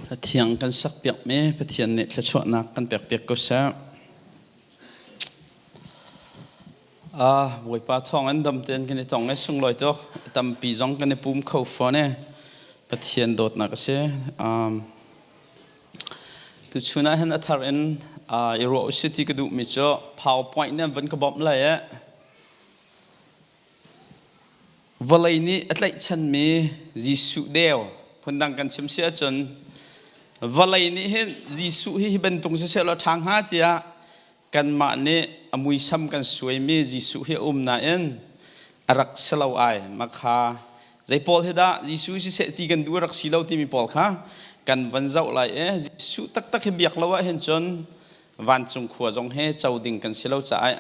Hlathiang kan sakpiakmi Pathian nih thluachuahnak kan pekpiak ko seh. Ah, Bawipa thawng in dam tein kan i tong i sunglawi tuk. Tampi zong kan i pum kho fawn i Pathian dawtnak a si. Um, tuchun ah hin a thar in uh, i ruah usih ti ka duhmi cu PowerPoint nih an van ka bawmh lai i Vawlei nih a tlaihchanmi Jesuh deu phundang kan chim si ahcun vawlei nih hin Jesuh hi hi bantuk siseh law ṭha hnga tiah kanmah nih a muisam kan suaimi Jesuh hi a um nain a rak si lo ai. Makha zei pawl hi dah Jesuh siseh ti kan duh a rak si lo timi pawl kha kan van zoh lai i Jesuh taktak hi biak lo ahhin cun vancung khua zong he co ding kan si lo caah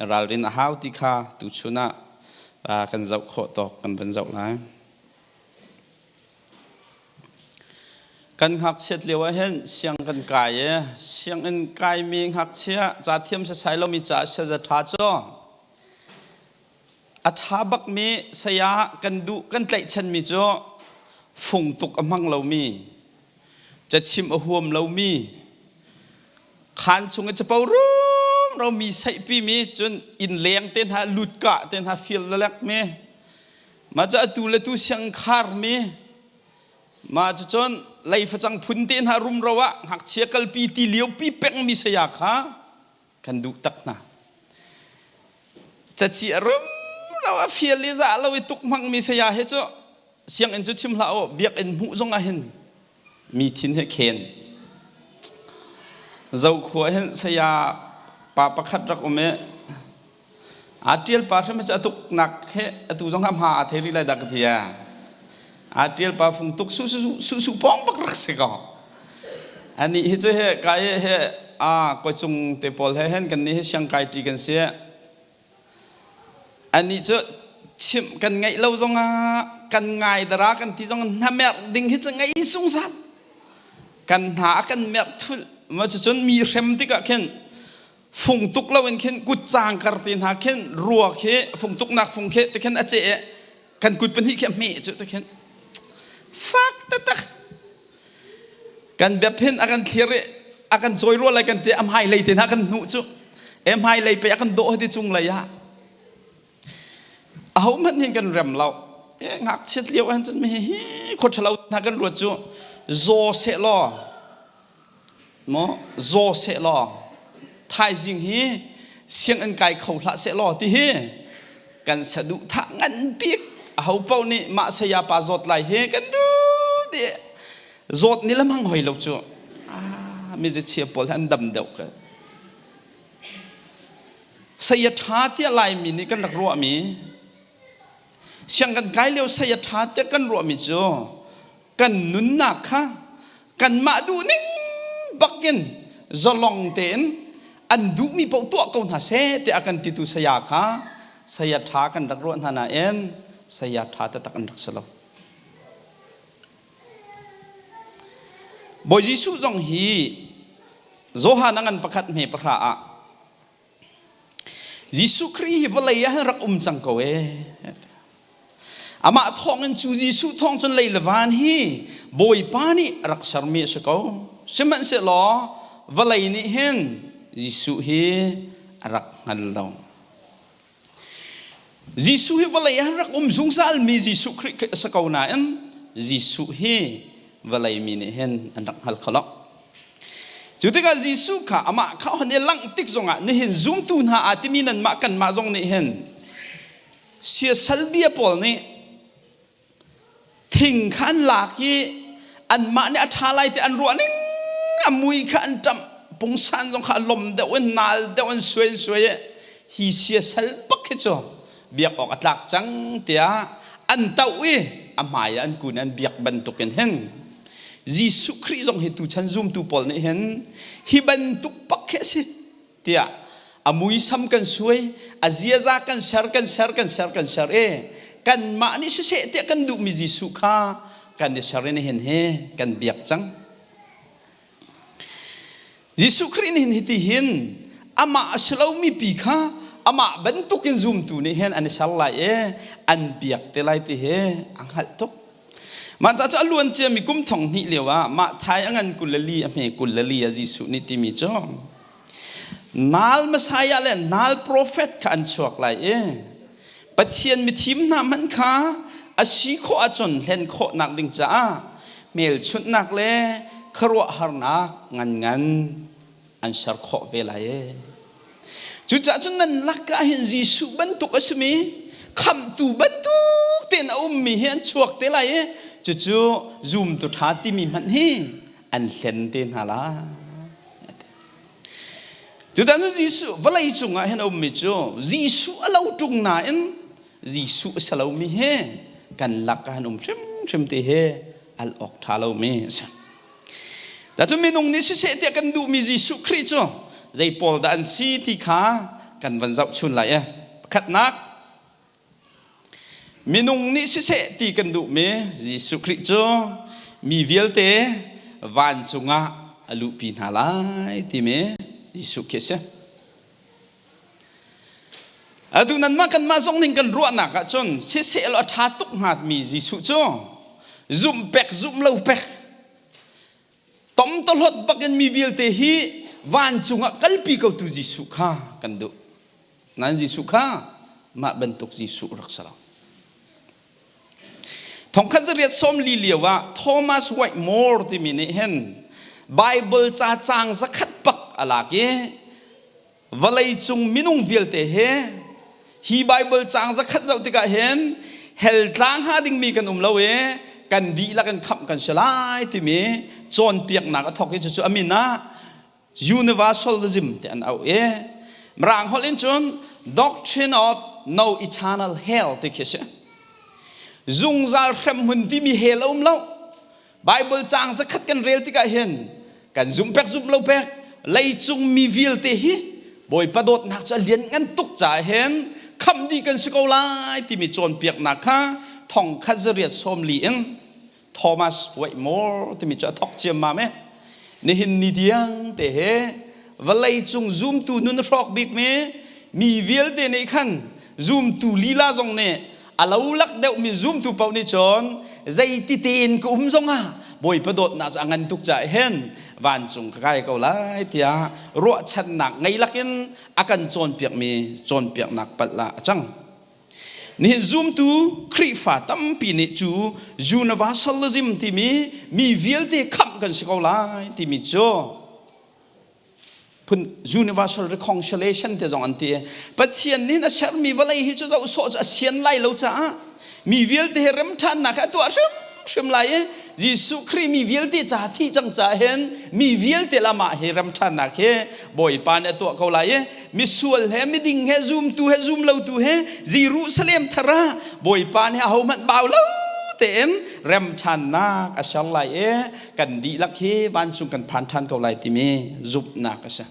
ralrin a hau ti kha tuchun ah kan zoh khawh tawk kan van zoh lai. Kan ngakchiat lio ah hin siang kan kai i sianginn kaimi ngakchia ca thiam sasai lomi ca saza ṭha cu a ṭha bakmi saya kan duh kan tlaihchanmi cu fung tuk a hmang lomi cachim a huam lomi khaan chung i capo rumro mi saihpimi cun inn leng te hna lutka te hna fil lalekmi mah cu atu le tu siang kharmi mah cu cun lei facang phun te hna rumro ah ngakchia kalpi ti lio pi pengmi saya kha kan duh tak hna caci a rumro a fial i za lo i tuk hmangmi saya he cu sianginn cu chim hlah u biakinn hmuh zong ah hin mi thin he khen zokhua hin saya pa pakhat rak um i aa ṭial pa hrim cu a tuknak he atu zong ah hma aa thei rih lai dah ka ti aa ṭial pa fung tuk su su su su pong bak rak si ko ani hi cu he kai he a koi cung te pawl he hen kan ni hi siang kai ṭi kan si Anih cu chimh kan ngeih lo zongah kan ngai dara kan ti zong hnamerh ding hi cu ngei zungzal. Kan hna a kan merh thulh. Ma cucun mi hrem tikah khin fung tuk loin khin kut caang kar te hna khin rua khi fung tuknak fung khi te khin a ceh i kan kut pahnih khi a hmeh cu te khin fak taktak. Kan biaphin a kan thlir i a kan cawi rua lai kan ti a hmailei te hna kan hnuh cu e hmailei pe a kan dawh hati cung lei ah aho hmanh hin kan rem lo e ngakchiat lio ahhin cun mi hi khua ṭhalo hna kan ruat cu zaw seh law maw zaw seh law thaizing hi sianginn kai kho hlah seh law ti hi kan saduhthah ngan bik aho paoh nih mah saya pa zawt lai hi kan duh ti zawt ni lamang hoi lo cu ah mi chia pawl an dam deuh ka saya tha tiah laimi nih kan rak ruahmi siang kan kai lio saya tha tiah kan ruahmi cu kan nunnak kha kanmah duhning bakin zalong tein an duhmi paoh tuah ko hna seh tiah a kan titu saya kha saya ṭha kan rak ruah hna nain saya ṭha taktak an rak si lo. Bawi Jesuh zong hi Johan a ngan pakhat hme pahra ah Jesuh Khrih hi vawlei ah hin rak um cang ko ee. Amah thawngin cu Jesuh thawng cun lei le van hi Bawipa nih a rak sermi a si ko. Sihmanhsehlaw vawlei nih hin Jesuh hi a rak hngal lo. Jesuh hi vawlei ah rak um zungzalmi Jesuh Khrih a si ko nain Jesuh hi vawlei mi nih hin an rak hngal kho lo. Cu tikah Jesuh kha amah kha hon i langh tik zongah nihin zumtu hna aa timi nanmah kanmah zong nih hin siasal bia pawl nih thing kha an lak i anmah nih a ṭha lai ti an ruah ning a mui kha an ṭamh pungsan zong kha a lom deuh in nal deuh in suai in suai i hi siasal bak hi cu biak awk a tlak cang tiah an toh i a hmai ah an kun an biak bantukin hin Jesuh Khrih zong hi tuchan zumtu pawl nih hin hi bantuk bak khi a si tiah a muisam kan suai a ziaza kan ser kan ser kan ser kan ser i kanmah nih siseh tiah kan duhmi Jesuh kha kan i ser in hin hi kan biak cang Jesuh Khrih nih hin hiti hin amah a si lomi pi kha amah bantukin zumtu nih hin an i ser lai i an biak te lai ti hi a hngalh tuk. Mah ca cu a luan ciami kum thong hnih lio ah mah thai a ngan 24 a hme 24 ah Jesuh nih timi cu Nal Messiah le nal prophet kha an chuak lai i Pathian mithim hna hmanh kha a si khawh ahcun hlen khawhnak ding caah hmelchunhnak le khuaruahharnak nganngan an ser khawh ve lai ee. Cucaah cun nan lakah hin Jesuh bantuk a simi khamhtu bantuk tein a ummi hi an chuak te lai i cucu zumtu ṭha timi hmanh hi an hlen te hna lai. Tutan cu Jesuh vawlei cungah hin a ummi cu Jesuh a lo ṭung nain Jesuh a si lomi he kan lak ah an um hrimhrim ti hi al awk ṭha lomi a si. Cu minung nih siseh tiah kan duhmi Jesuh Khrih cu zei pawl dah an si ti kha kan van zohchun lai i pakhatnak Minung nih siseh ti kan duhmi Jesuh Khrih cu mi vialte vancung ah a luhpi hna lai timi Jesuh khi a si. Atu nanmah kanmah zong ning kan ruahnak ahcun siseh law a ṭha tuk hngami Jesuh cu zumh pek zumh lo pek tomtohlot bakin mi vialte hi vancung ah kalpi kotu Jesuh kha kan duh. Nain Jesuh kha mah bantuk Jesuh rak si lo. Thongkhat zariat sawmli lio ah Thomas Whitmore timi nih hin Bible ca caang zakhat pak a lak i vawleicung minung vialte he hi Bible caang zakhat zoh tikah hin hell tlang hnga dingmi kan um lo i kan dihlak in khamh kan si lai timi cawnpiaknak a thawk i cucu a min ah universalism ti an auh i Mirang holh in cun doctrine of no eternal hell ti khi a si. Zungzal hremhmun timi hell a um lo. Bible caang zakhat kan rel tikah hin kan zumh pek zumh lo pek leicung mi vialte hi Bawipa dawtnak cu a lian ngan tuk caah hin khamh dih kan si ko lai timi cawnpiaknak kha thongkhat zariat sawmli in Thomas Whitmore timi cu a thawk ciammam e. Nihin ni tiang te he vawlei cung zumtu nun a hrawk bikmi mi vialte nih khan zumtu lila zong nih a lo lak deuhmi zumtu paoh nih cun zeiti tein ka um zongah Bawipa dawtnak cu a ngan tuk caah hin vancung ka kai ko lai tiah ruahchannak ngei lakin a kan cawnpiakmi cawnpiaknak palh ah a cang. Nihin zumtu Khrihfa tampi nih cu universalism timi mi vialte khamh kan si ko lai timi cu phun universal reconciliation te zong an ti. Pathian nih a sermi vawlei hi cu zoh sawh cu a sian lai lo caah mi vialte he remṭhannak hi a tuah hrimhrim lai i Jesuh Khrih mi vialte ca thih cang caah hin mi vialte lamah hi remṭhannak hi Bawipa nih a tuah ko lai i misual he miding he zumtu he zumlotu he Jerusalem thar ah Bawipa nih ahohmanh bau lo tein remṭhannak a ser lai i kan dihlak hi vancung kan phan ṭhan ko lai timi zumhnak a si.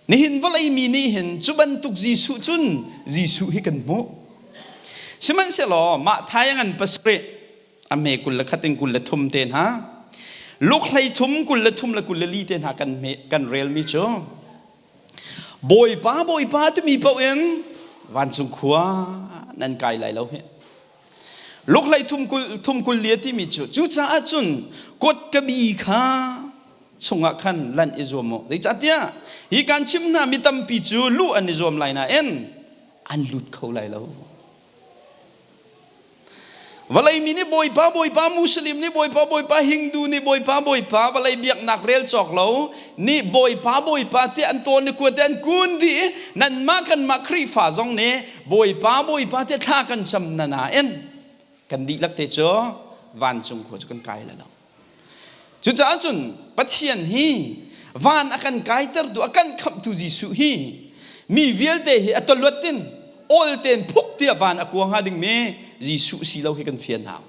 Nihin vawlei mi nih hin cu bantuk Jesuh cun Jesuh hi kan hmuh. Sihmanhsehlaw mah thai a ngan pasarih a hme 21 in 23 te hna Luke 33 23 le 24 te hna kan hme, kan relmi cu Bawipa Bawipa timi paoh in vancung khua nan kai lai lo hi. Luke 33 34 timi cu cucaah cun kut ka bi kha chungah khan lanh i zuam u. Zeicahtiah hi kan chim hna mi tampi cu luh an i zuam lai nain an lut kho lai lo. Vawlei mi nih Bawipa Bawipa Muslim nih Bawipa Bawipa Hindu nih Bawipa Bawipa vawlei biaknak rel cawk lo nih Bawipa Bawipa tiah an tawn i kuat an kun dih i nanmah kanmah Khrihfa zong nih Bawipa Bawipa tiah thla kan cam na nain kan dihlak te cu vancung khua cu kan kai lai lo. Cucaah cun Pathian hi van a kan kaitertu a kan khamhtu Jesuh hi mi vialte hi a toluat in awl tein phuk tiah van a kua hnga dingmi Jesuh si lo hi kan fian hau.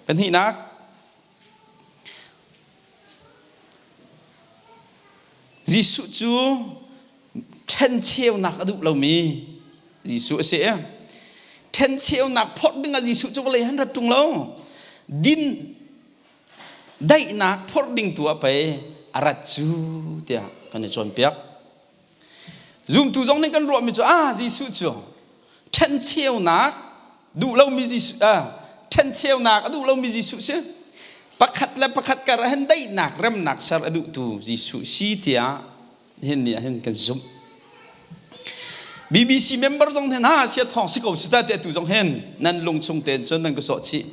Pahnihnak, Jesuh cu ṭhencheunak a duh lomi Jesuh a si. Ṭhencheunak phorh dingah Jesuh cu vawlei han rat ṭung lo. Din daihnak phorh ding tu ah pei a rat cu tiah kan i cawnpiak. Zumtu zong nih kan ruahmi cu ah Jesuh cu ṭhencheunak duh lomi Jesuh ah. ṭhencheunak a duh lomi Jesuh si. Pakhat le pakhat kar ah hin daihnak remnak ser a duhtu Jesuh si tiah hin ni ah hin kan zumh. BBC member zong hin ha sia thawng si ko si ta te tu zong hin nan lung chung tein cun nan ka sawh chih.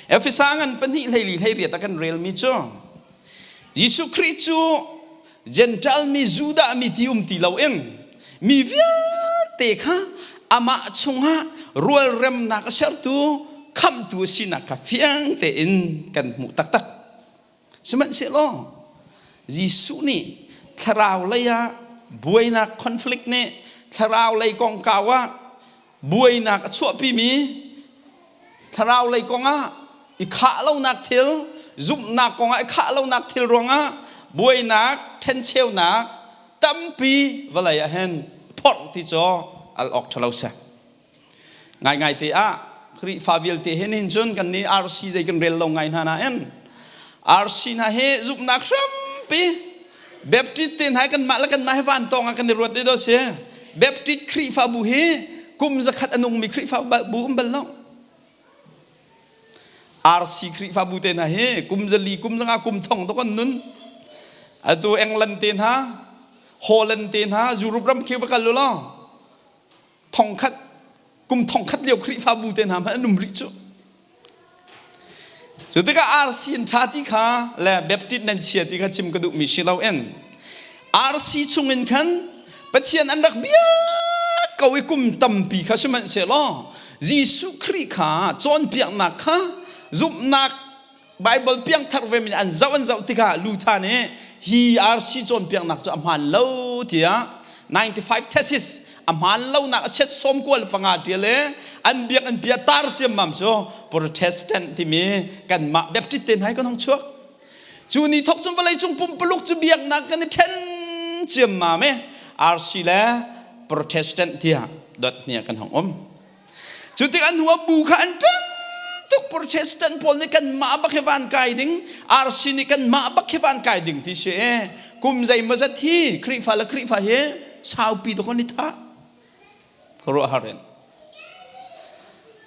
Efesa ngan pahnih hleili hleiriat a kan relmi cu Jesuh Khrih cu Gentile mi Judah mi ti um ti loin mi vialte kha amah chungah rualremnak a sertu khamhtu a sinak kha fiang tein kan hmuh taktak. Sihmanhsehlaw Jesuh nih thlarau lei ah buainak conflict nih thlarau lei kongkau ah buainak a chuahpimi thlarau lei kongah i khah lonak thil zumhnak kongah i khah lonak thil ruangah buainak ṭhencheunak tampi vawlei ah hin phorh ti cu al awk ṭhalo si ngaingai te ah Khrihfa vialte hin hin cun kan nih RC zei kan rel lo ngai hna nain RC hna hi zumhnak hrampi Baptist te hna kanmah le kanmah hi vantawng ah kan i ruat dih si. Baptist Khrihfabu hi kum zakhat a nungmi Khrihfabu um bal lo. RC Khrihfabu te hna hi kum zali kum zanga kum thong to kan nun. Atu England te hna, Holland te hna, Europe ram khi va kal u law thongkhat kum thongkhat lio Khrihfabu te hna hmanh an um rih cu. Cu tikah RC in ṭha ti kha le Baptist nan chia ti kha chim ka duhmi si loin RC chungin khan Pathian an rak biak ko i kum tampi kha sihmanhsehlaw Jesuh Khrih kha cawnpiaknak kha zumhnak Bible piangthar ve min an zoh an zoh tikah Luther nih hi RC cawnpiaknak cu a hmaan lo tiah 95 thesis a hmaan lonak a chet sawm kual panga ṭial i an biak an bia tar ciammam cu Protestant timi kanmah Baptist te hna hi kan hong chuak. Cu ni thok cun vawleicung pumpaluk cu biaknak kan i ṭhen ciammam i RC le Protestant tiah dot hnih ah kan hong um. Cu tik an hua bu kha an ṭan tuk Protestant pawl nih kanmah bak hi van kai ding RC nih kanmah bak hi van kai ding ti si e kum zeimawzat hi Khrihfa le Khrihfa hi saupi tuk an i thah ka ruah har in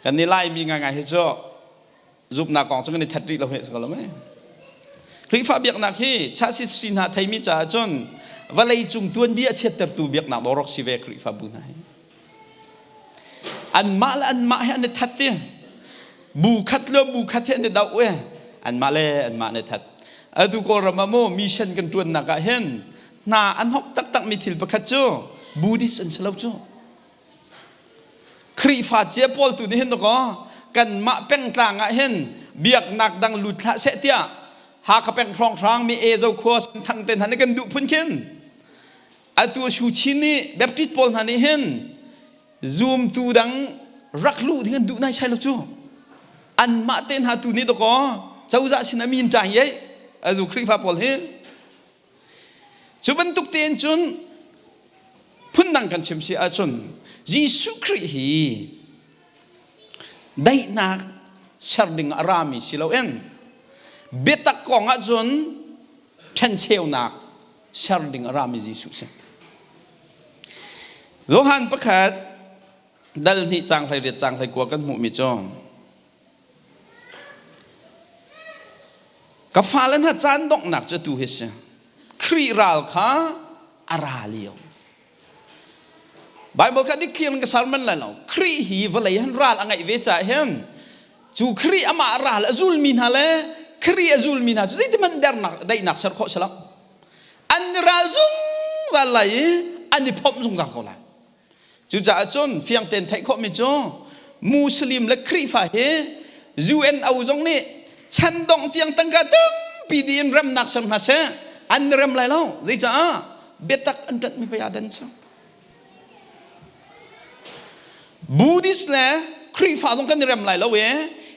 kan i Laimi ngaingai hi cu zumhnak kong cu kan i that rih lo he si ko lo mei Khrihfa biaknak hi church history hna theimi caah cun vawlei cung tuanbia a chiattertu biaknak dawrok si ve Khrihfabu hna hi Anmah le anmah he an i that i bu khat le bu khat he an i doh i anmah le anmah an i that. Atu Kawlram ah mu mission kan ṭuannak ah hin hna an hok taktakmi thil pakhat cu Buddhist an si lo cu. Khrihfa cia pawl tu nih hin dakaw kanmah pengtlang ah hin biaknak dang lut hlah seh tiah Hakha peng hrawnghrang mi Ezo khua Senthang te hna nih kan duh phun khin Atu Suu Chin nih Baptist pawl hna nih hin zumtu dang rak luh ding an duh nai sai lo cu. Anmah te hna tu nih dakaw cozah sin a min ṭang ye atu Khrihfa pawl hi. Cu bantuk tein cun phundang kan chim si ahcun Jesuh Khrih hi daihnak ser ding a rami si loin biatak kong ahcun ṭhencheunak ser ding a rami Jesuh si. Johan pakhat dal hnih cang hlei riat cang hlei kua kan hmuhmi cu ka fale hna caan donghnak cu tu hi si Khrih ral kha a ra lio Bible kha dik clear in ka sermon lai lo Khrih hi vawlei han ral a ngeih ve caah hin cu Khrih amah ral a zulmi hna le Khrih a zulmi hna cu zeitihmanh dernak daihnak ser khawh si lo an i ral zungzal lai i an i phomh zungzal ko lai cucaah cun fiang tein theih khawhmi cu Muslim le Khrihfa hi UNO zong nih chan dongh tiang tangka tampi dih in remnak ser hna seh an i rem lai lo zeicaah biatak an ṭanhmi pei aa dan cu Buddhist le Khrihfa zong kan i rem lai lo e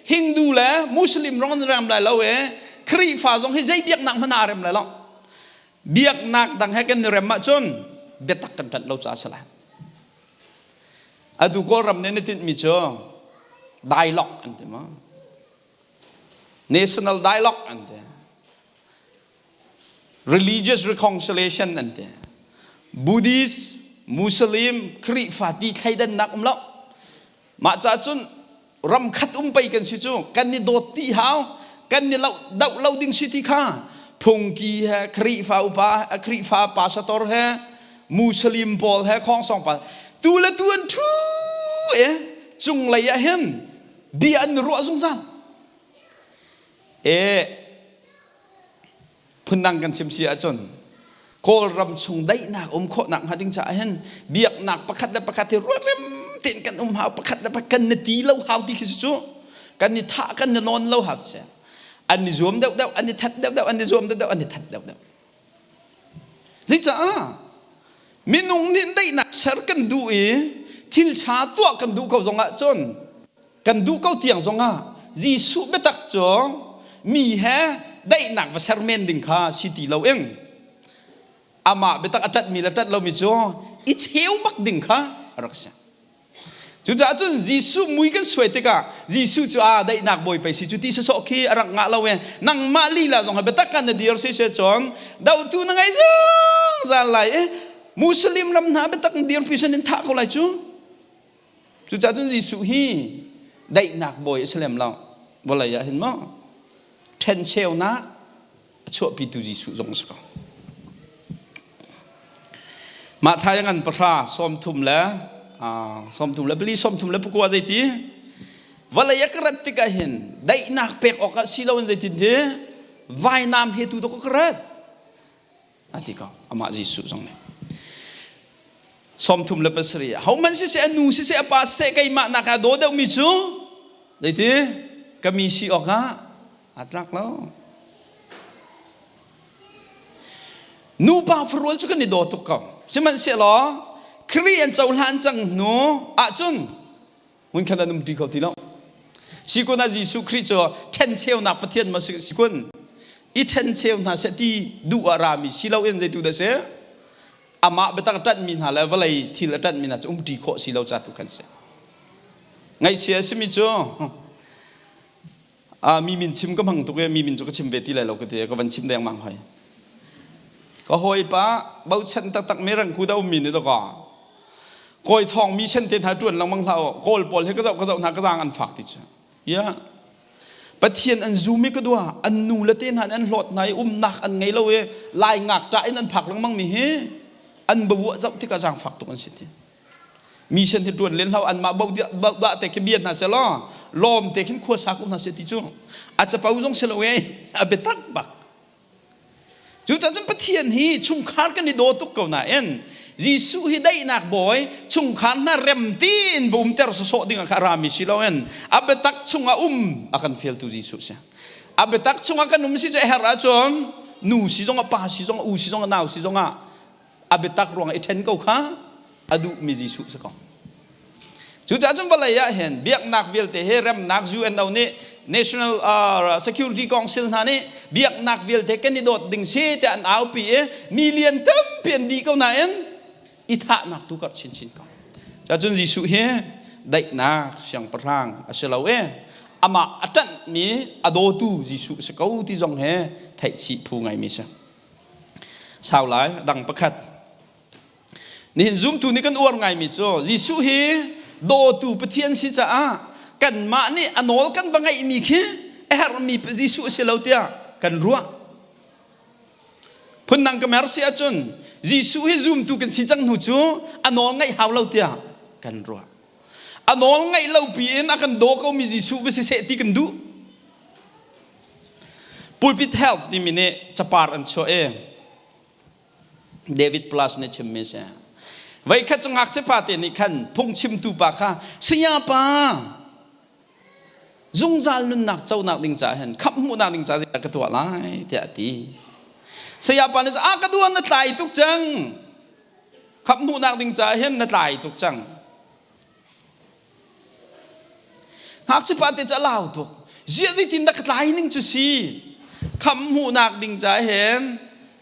Hindu le Muslim zong an i rem lai lo e Khrihfa zong hi zei biaknak hmanh aa rem lai lo biaknak dang he kan i rem ahcun biatak kan ṭanh lo caah a si lai atu Kawlram nih an i tinhmi cu dialogue an ti ma national dialogue an ti Religious reconciliation an ti. Buddhist, Muslim, Khrihfa ti thleidannak um lo. Mah caah cun Ram khat um pei kan si cu kan i dawt ti hau kan i doh lo ding si ti kha phungki he Khrihfa upa Khrihfa pastor he Muslim pawl he khongsong pawl tu le tu an ṭhu e cunglei ah hin bia an ruah zungzal e Phundang kan chim si ahcun Kawlram chung daihnak um khawhnak hnga ding caah hin biaknak pakhat le pakhat hi ruatrem tein kan um hau pakhat le pakhat kan na ti lo hau ti khi si cu kan i thah kan i nawn lo hau si an i zuam deuh deuh an i that deuh deuh an i zuam deuh deuh an i that deuh deuh Zeicah minung nih daihnak ser kan duh i thil ṭha tuah kan duh ko zong ahcun kan duh ko tiang zongah Jesuh biatak cu mi he daihnak va ser men ding kha si ti loin amah biatak a ṭanhmi le ṭanh lomi cu i cheu bak ding kha a rak si. Cucaah cun Jesuh mui kan suai tikah Jesuh cu aa daihnak bawi pei si cu ti sawsawh khi a rak ngah lo e nangmah lila zong biatak kan na dir si se cun dotu na ngei zungzal lai i Muslim ram hna biatak dirpi sin in thah ko lai cu. Cucaah cun Jesuh hi daihnak bawi a si lem lo. Vawlei ah hin maw ṭhencheunak a chuahpitu Jesuh zong a si ko. Matthai ngan pahra 34 34 zeiti vawlei a ka rat tikah hin daihnak pek awkah si loin zeitin hi vainam he tu dawk ka rat a ti ko amah Jesuh zong nih 37 hohmanh siseh a nu siseh a pa siseh keimah nak ah daw deuhmi cu zeiti ka mi si awkah aa tlak lo nupa farual cu kan i daw tuk ko sihmanhsehlaw Khrih an cohlan cang hnu ahcun hmunkhat an umṭi kho ti lo. Sikun ah Jesuh Khrih cu ṭhencheunak Pathian ma si kun i ṭhencheu hna seh ti duh ah rami si loin zeitu dah si amah biatak a ṭanhmi hna le vawlei thil a ṭanhmi hna cu umṭi khawh si lo ca tu khan si. Ngaihchia a simi cu mi min chim ka hmang tuk i mi min cu ka chim ve ti lai lo ka ti ka van chim dengmang hoi. Ka hawipa bochan taktak mi rangku da ummi nih dawkaw kawi thawng mi sen te hna ṭuan lengmang hlah u kawl pawl hi ka zoh ka zoh hna ka zaang an fak ti cu ya Pathian an zum i ka dua an nu le te hna nih an hlawt hna i umnak an ngei lo i lai ngakṭah in an phak lengmang mi hi an bavuah zoh tikah zaangfak tuk an si ti mi sen hi ṭuan len hlah anmah bo dah te khi bia hna seh law lawm te khin khua sa ko hna seh ti cu a capo zong si lo e a biatak bak Cucaah cun Pathian hi chungkhar kan i daw tuk ko nain Jesuh hi daihnak bawi chungkhar hna rem tiin va umter sawsawh ding ah kha a rami si loin a biatak chungah um a kan fialtu Jesuh si. A biatak chungah kan um si cu a herh ahcun nu si zongah pa si zongah u si zongah nau si zongah a biatak ruangah i ṭhen ko kha a duhmi Jesuh si ko. Cucaah cun vawlei ah hin biaknak vialte hi remnak UNO nih National uh, Security Council hna nih biaknak vialte kan i dawt ding si tiah an aupi i million tampi an dih ko nain i thahnak tu karh chinchin ko. Cun Jesuh hi daihnak siangpahrang a si lo i amah a ṭanhmi a dawtu Jesuh si ko ti zong he theihchih phu ngaimi si. Sau lai dang pakhat Nihin zumtu nih kan uar ngaimi cu Jesuh hi dawtu Pathian si caah kanmah nih a nawl kan va ngeihmi khi a herhmi Jesuh a si lo tiah kan ruah. Phundang ka mer si ahcun Jesuh hi zumtu kan si cang hnu cu a nawl ngaih hau lo tiah kan ruah. A nawl ngaih lo piin a kan daw komi Jesuh va si seh ti kan duh. Pulpit Help timi nih capar an chuah i David Plus nih chimmi si. Voikhat cu ngakchia pa te nih khan phungchimtu pa kha sayapa zungzal nunnak conak ding caah hin khamh hmuhnak ding caah zeidah ka tuah lai tiah a ti. Sayapa nih a ka duan na tlai tuk cang. Khamh hmuhnak ding caah hin na tlai tuk cang. Ngakchipa te cu a lau tuk. Ziah zeitin dah ka tlai ning cu si? Khamh hmuhnak ding ca hin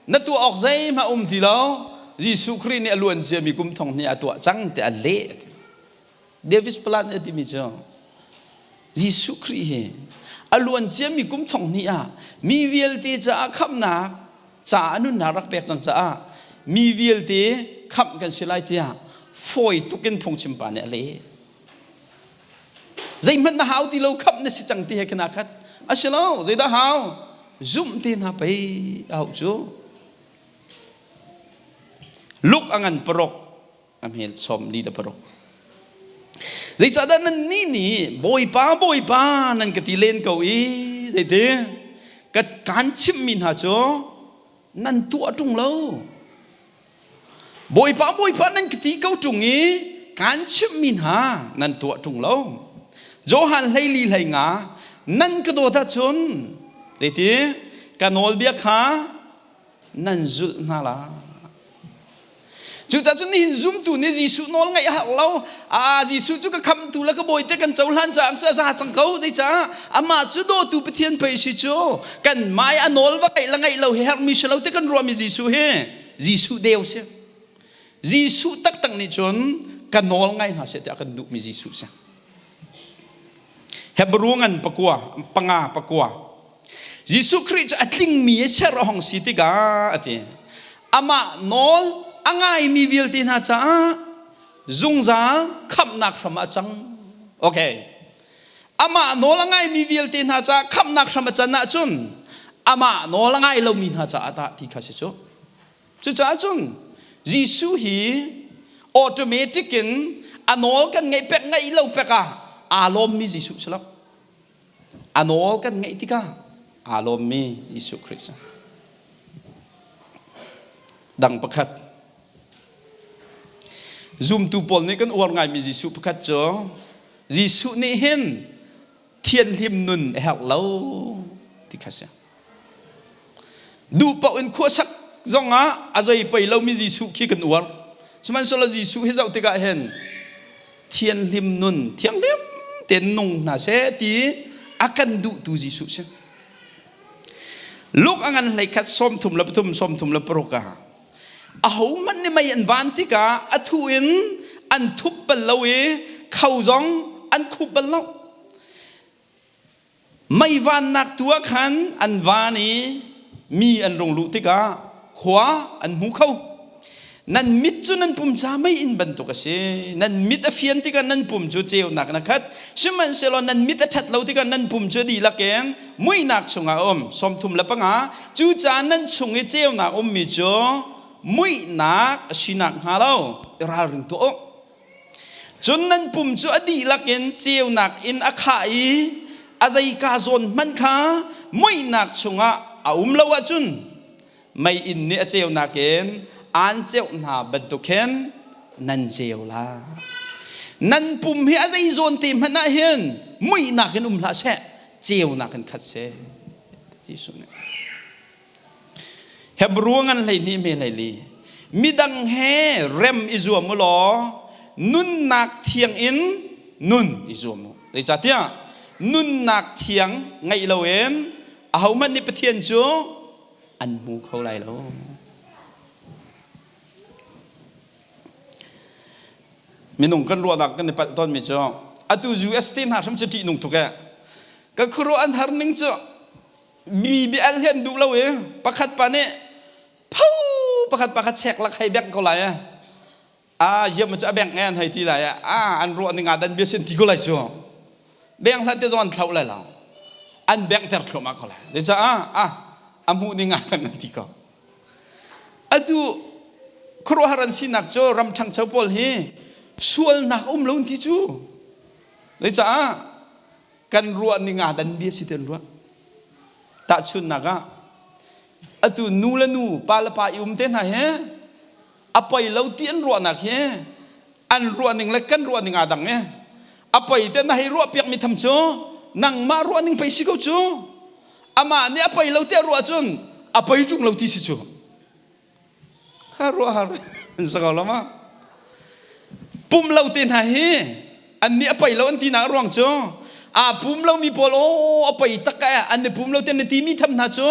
na tuah awk zeihmah um ti lo. Jesuh Khrih nih a luan ciami kum thong hnih a tuah cang tiah a leh. Davis Plan a timi cu Jesuh Khrih hi a luan ciami kum thong hnih ah mi vialte caah khamhnak caah a nunnak rak pek cang caah mi vialte khamh kan si lai tiah fawi tuk in phungchim pa nih a leh. Zeihmanh na hau ti lo khamh na si cang ti he khin aa khat. A si lo, zeidah hau? Zumh te hna pei a hauh cu. Luk a ngan paruk, a hmel 46. Zeicahdah nannih nih Bawipa, Bawipa nan ka ti len ko i zeiti ka kaan chimhmi hna cu nan tuah ṭung lo. Bawipa, Bawipa nan ka ti ko ṭung i kaan chimhmi hna nan tuah ṭung lo. Johan 14 15 nan ka dawt ahcun zeiti ka nawlbia kha nan zulh hna lai. Cucaah cun nihin zumtu nih Jesuh nawl ngaih a har lo. Ah, Jesuh cu ka khamhtu le ka bawite kan cohlan caah cu a za cang ko. Zeicah? Amah cu dawtu Pathian pei si cu. Kan mah i a nawl va ngaih le ngaih lo hi herhmi si lo ti kan ruahmi Jesuh hi Jesuh deu si. Jesuh taktak nih cun ka nawl ngai hna seh tiah kan duhmi Jesuh si. Hebrew ngan pakua, panga pakua. Jesuh Khrih cu a tlingmi i ser a hong si tikah a ti. Amah nawl a ngaimi vialte hna caah zungzal khamhnak hram ah a cang. Okay. Amah nawl a ngaimi vialte hna caah khamhnak hram a can ahcun amah nawl a ngai lomi hna caah tah ti kha si cu. Cucaah cun Jesuh hi automatic in a nawl kan ngeih pek ngaih lo pek ah aa lawmmi Jesuh si lo. A nawl kan ngeih tikah aa lawmmi Jesuh Khrih si. Dang pakhat. Zumtu pawl nih kan uar ngaimi Jesuh pakhat cu Jesuh nih hin thianhlim nun a herh lo ti kha si. Duh paoh in khuasak zongah a zei pei lomi Jesuh khi kan uar. Sihmanhsehlaw Jesuh hi zoh tikah hin thianhlim nun, thianghlim tein nung hna seh ti a kan duhtu Jesuh si. Luke a ngan 31 33 36 ah ahohmanh nih mei an van tikah a thu in an thup bal lo i kho zong an khup bal lo. Mei vannak tu ah khan an van i mi an rung luh tikah khua an hmu kho. Nan mit cu nan pum ca meiinn bantuk a si. Nan mit a fian tikah nan pum cu ceunak in a khat. Sihmanhsehlaw nan mit a ṭhat lo tikah nan pum cu dihlak in muihnak chungah a um. 35. Cucaah nan chung i ceunak ummi cu muihnak a si nakhnga lo i ralring tuah u. Cun nan pum cu a dihlak in ceunak in a khah i a zeika zawn hmanh kha muihnak chungah a um lo ahcun meiinn nih a ceunak in aan ceuh hna bantuk khin nan ceu lai. Nan pum hi a zei zawn te hmanh ah hin muihnak in um hlah seh, ceunak in khat seh. Jesuh nih. Hebrew ngan 12 me 14. Midang he rem i zuam u law nunnak thiang in nun i zuam u. Zeicahtiah nunnak thiang ngeih loin ahohmanh nih Pathian cu an hmu kho lai lo. Minung kan ruahnak kan i palh tawnmi cu atu US te hna hram cu ṭihnung tuk ee. Ka khuaruah an har ning cu mi bia al hi an duh lo i pakhat pa nih pho pakhat pakhat chek lak hei bengh ko lai e a yam cu a bengh e an hei ti lai e a an ruah ning ah dan bia sin ti ko lai cu beng hlat te zong an thloh lai lo an bengh ter thluahmah ko lai zeicah a a hmuh ning ah dan an ti ko atu khuaruahhar an sinak cu ram ṭhangcho pawl hi sualnak um lo ti cu zeicah kan ruah ning ah dan bia si ti an ruah tahchunhnak ah atu nu le nu pa le pa i um te hna hi a poi lo ti an ruahnak hi an ruah ning le kan ruah ning aa dang e a poi te na hei ruah piak mi tham cu nangmah ruah ning pei si ko cu amah nih a poi lo ti a ruah cun a poi ṭung lo ti si cu Kha ruahhar an si ko lo ma? Pum lo te hna hi an nih a poi lo an tinak ruang cu aa pum lomi pawl aw a poi tak e an i pum lo te na timi tham hna cu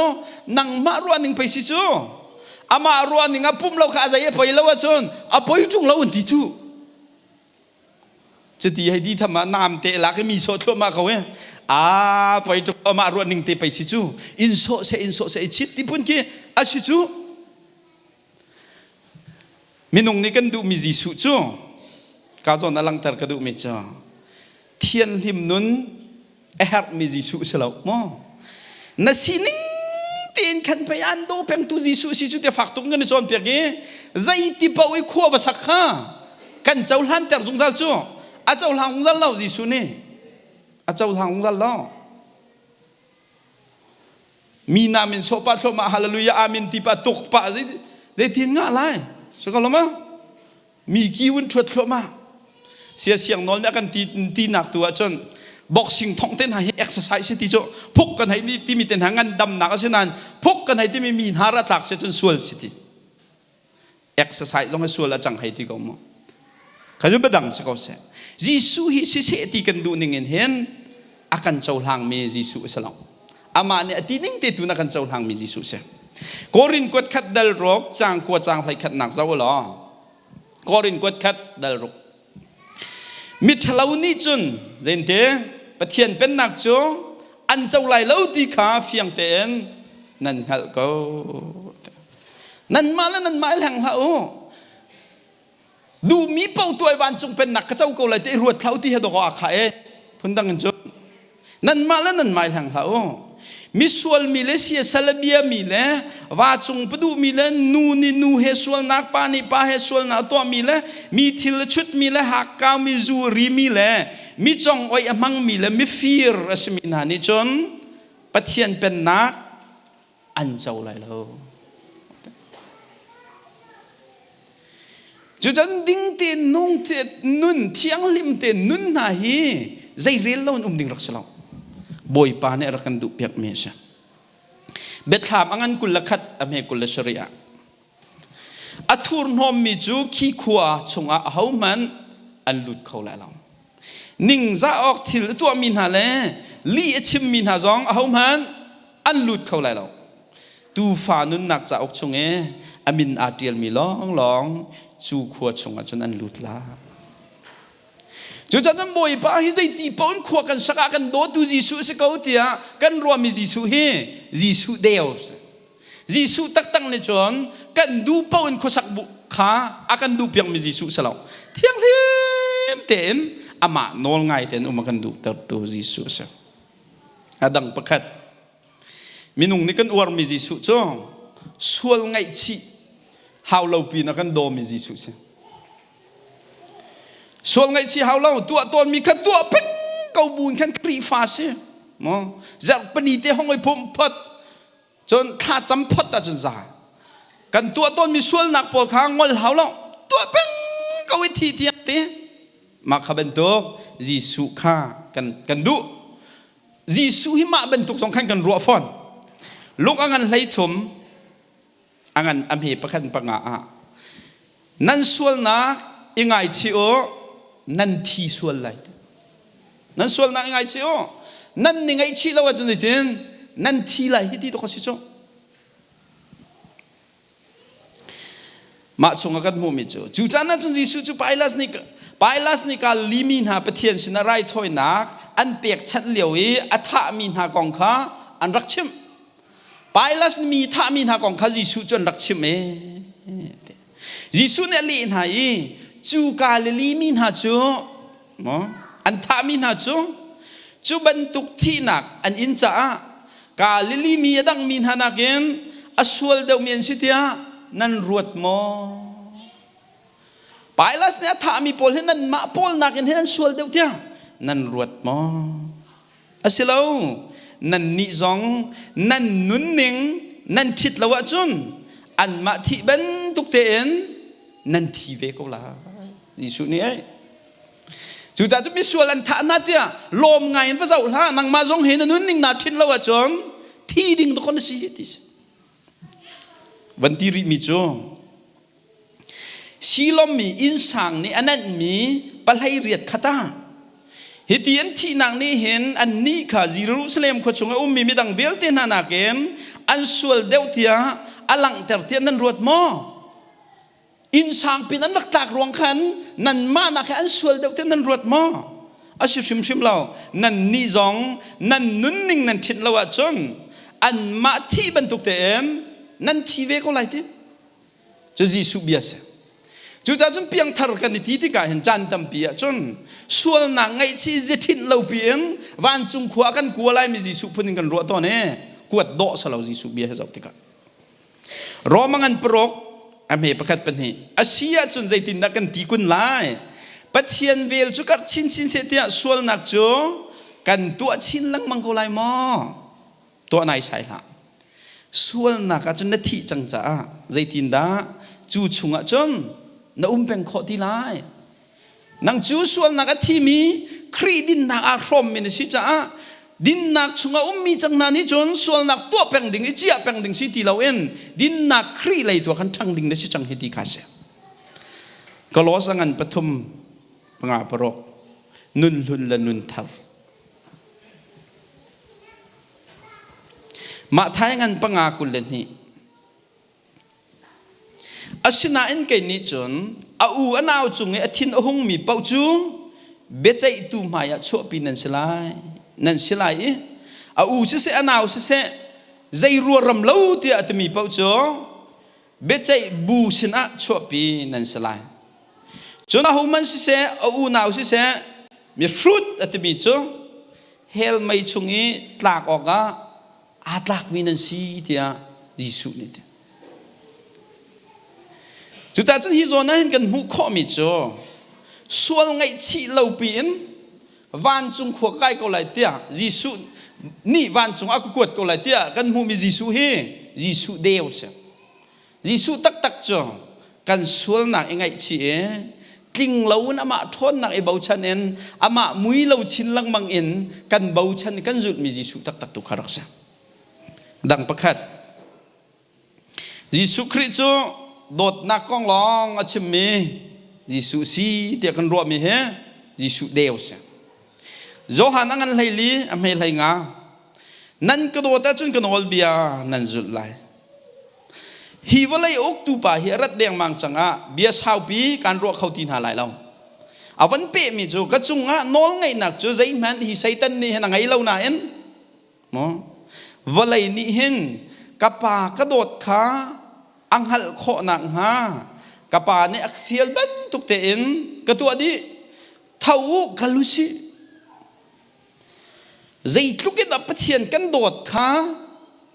nangmah ruah ning pei si cu amah ruah ning a pum lo kha a zei a poi lo ahcun a poi ṭung lo an ti cu Cuti hei di tham ah naam te lak i mi sawh thluahmah ko e. A poi tuk amah ruah ning te pei si cu. In sawh seh in sawh seh i chit ti phun khi a si cu. Minung nih kan duhmi Jesuh cu ka zawn a langhter ka duhmi cu. Thianhlim nun a herhmi Jesuh si lo maw? Na sining tein khan pei an daw pengtu Jesuh si cu ti fak tuk kan i cawnpiak i zeiti paoh i khua va sak kha kan cohlanter zungzal cu a cohlang zungzal lo Jesuh nih a cohlang zungzal lo. Mi na min sawh pah thluahmah hallelujah amen ti pah tuk pah zeitin ngah lai si ko lo ma? Mi ki un ṭhuat thluahmah. Sia siang nawl nih a kan ti tinak tu ahcun boxing thong te hna hi exercise si ti cu phuk kan hei timi te hna ngandamnak a si nain phuk kan hei timi mi hna ra tlak si cun sual si ti. Exercise zong hi sual a cang hei ti ko mu. Kha cu biadang si ko seh. Jesuh hi siseh ti kan duh ning in hin a kan cohlangmi Jesuh a si lo. Amah nih a ti ning te tu na kan cohlangmi Jesuh si. Korin kuat khat dal ruk cang kua cang hlei khat nak zoh law. Korin kuat khat dal ruk. Miṭhalo nih cun zeinte Pathian pennak cu an co lai lo ti kha fiang tein nan hngalh ko. Nanmah le nanmah i hleng hlah u. Duhmi paoh tuah i vancung pennak ka co ko lai ti i ruat hlah u ti he dawh aa khah e. Phundang in cun Nanmah le nanmah i hleng hlah u. Misual mi le siasal a biami le vacung paduhmi le nu nih nu he sualnak, pa nih pa he sualnak a tuahmi le mi thil a chutmi le hakkaumi zu a rimi le mi congoih a hmangmi le mifir a simi hna nih cun Pathian pennak an co lai lo. Cucan ding te nung te nun thianghlim te nun hna hi zei rel lo in um ding rak si lo. Bawipa nih a rak kan duh piak mi a si. Biathlam a ngan 21 a hme 27 ah a thurhnawmmi cu khi khua chungah ahohmanh an lut kho lai lo. Ningzah awk thil a tuahmi hna le lih a chimmi hna zong ahohmanh an lut kho lai lo. Tuufa nunnak cauk chung i a min aa ṭialmi lawnglawng cu khua chungah cun an lut lai. Cucaah Bawipa hi zeiti paoh in khua kan sak ah kan dawtu Jesuh a si ko tiah kan ruahmi Jesuh hi Jesuh deu Jesuh taktak nih cun kan duh paoh in khuasak bu kha a kan duh piakmi Jesuh si lo. Thianghlim tein amah nawl ngai tein um a kan duhtertu Jesuh a si. A dang pakhat minung nih kan uarmi Jesuh cu sual ngaihchih hau lo pin a kan dawmi Jesuh si. Sual ngaihchih hau lo tuah tawnmi kha tuah peng ko bu in khan Khrihfa si. Maw zarhpini te hong i pumh phot Cun thlacam phot ahcun za. Kan tuah tawnmi sualnak pawl kha ngol hau lo. Tuah peng ko i thi tiang ti. Mah kha bantuk Jesuh kha kan, kan duh. Jesuh hi mah bantuk zong khan kan ruah fawn. Lung a ngan hlei thum, a ngan a hme pakhat panga ah nan sualnak i ngaichih u nan thi sual lai nan sualnak i ngaichih u nan ni ngaihchih lo ahcun zeitin nan thi lai hi ti to si cu mah chungah kan hmuhmi cu cu caan ah cun Jesuh cu Pilas nih Pilas nih Galilee mi hna Pathian sinah raithawinak an pekchanh lio i a thahmi hna kong kha an rak chimh Pilas nih mi thahmi hna kong kha Jesuh cu an rak chimh ee. Jesuh nih a leh hna i cu Galilee mi hna cu an thahmi hna cu cu bantuk thihnak an in caah Galilee mi a dangmi hna nakin a sual deuhmi an si tiah nan ruat maw? Pilas nih a thahmi pawl hi nanmah pawl nakin hin an sual deuh tiah nan ruat maw? A si lo. Nannih zong nan nunning nan ṭhit lo ahcun anmah thih bantuk tein nan thi ve ko lai. Jesuh nih ei. Cucaah cu misual an thah hna tiah lawm ngai in va zoh hlah. Nangmah zong hi na nunning naa ṭhit lo ahcun thi ding dawk na si ti si. Van ti rihmi cu Silommi innsang nih a nenhmi pahlei riat khat ah hiti an thihnak nih hin annih kha Jerusalem khua chung a ummi midang vialte hna nakin an sual deuh tiah a langhter tiah nan ruat maw? Innsang pin an rak tlak ruang khan nanmah nak he an sual deuh tiah nan ruat maw? A si hrimhrim lo. Nannih zong nan nunning nan ṭhit lo ahcun anmah thih bantuk tein nan thi ve ko lai ti. Cu Jesuh bia si. Cucaah cun piangthar kan i ti tikah hin caan tampi ah cun sualnak ngaihchih zethinh lo piin vancung khua kan kua laimi Jesuh phun in kan ruah tawn i kuat dawh salo Jesuh bia he zoh tikah. Roma ngan paruk a hme pakhat pahnih a si ahcun zeitindah kan ti kun lai? Pathian vel cu karh chinchin seh tiah sualnak cu kan tuah chin lengmang ko lai maw? Tuah naisai hlah. Sualnak ah cun na thih cang caah zeitindah cu chungah cun na um peng khawh ti lai? Nang cu sualnak a thimi Khrih dinnak aa hrawmmi na si caah dinnak chungah ummi cang hna nih cun sualnak tuah peng ding i ciah peng ding si ti loin dinnak Khrih lei tu ah khan ṭhang ding na si cang hi ti kha si. Kolos a ngan pathum panga paruk nun hlun le nun thar. Mah thai ngan panga 22. Asinain kei nih cun a u a nau cung i a thin a hungmi paoh cu biaceihtu hmaiah chuahpi nan si lai nan si lai i a u siseh a nau siseh zei ruaram lo tiah a timi paoh cu biaceih bu sinah chuahpi nan si lai. Cun ahohmanh siseh a unau siseh mihrut a timi cu hell mei chung i tlak awkah aa tlakmi nan si tiah Jesuh nih a ti. Cucaah cun hi zawn ah hin kan hmuh khawhmi cu sual ngaihchih lo piin vancung khua kai ko lai tiah Jesuh nih vancung a ka kuat ko lai tiah kan hmuhmi Jesuh hi Jesuh deu si. Jesuh taktak cu kan sualnak i ngaihchih i tling lo in amah ṭhawnnak i bochan in amah mui lo chin lengmang in kan bochan i kan zulhmi Jesuh taktak tu kha rak si. Dang pakhat Jesuh Khrih cu dawtnak kong lawng a chimmi Jesuh si tiah kan ruahmi hi Jesuh deu si. Johan a ngan 14 a hme 15 nan ka dawt ahcun ka nawlbia nan zulh lai. Hi vawlei uktu pa hi a rat dengmang cangah bia saupi kan ruah kho ti hna lai lo. A van pehmi cu ka cungah nawlngeihnak cu zeihmanh hi Satan nih hin a ngei lo nain maw vawlei nih hin ka pa ka dawt kha a hngalh khawh nakhnga ka pa nih a fial bantuk tein ka tuah dih. Tho u kal u sih. Zeitluk in dah Pathian kan dawt kha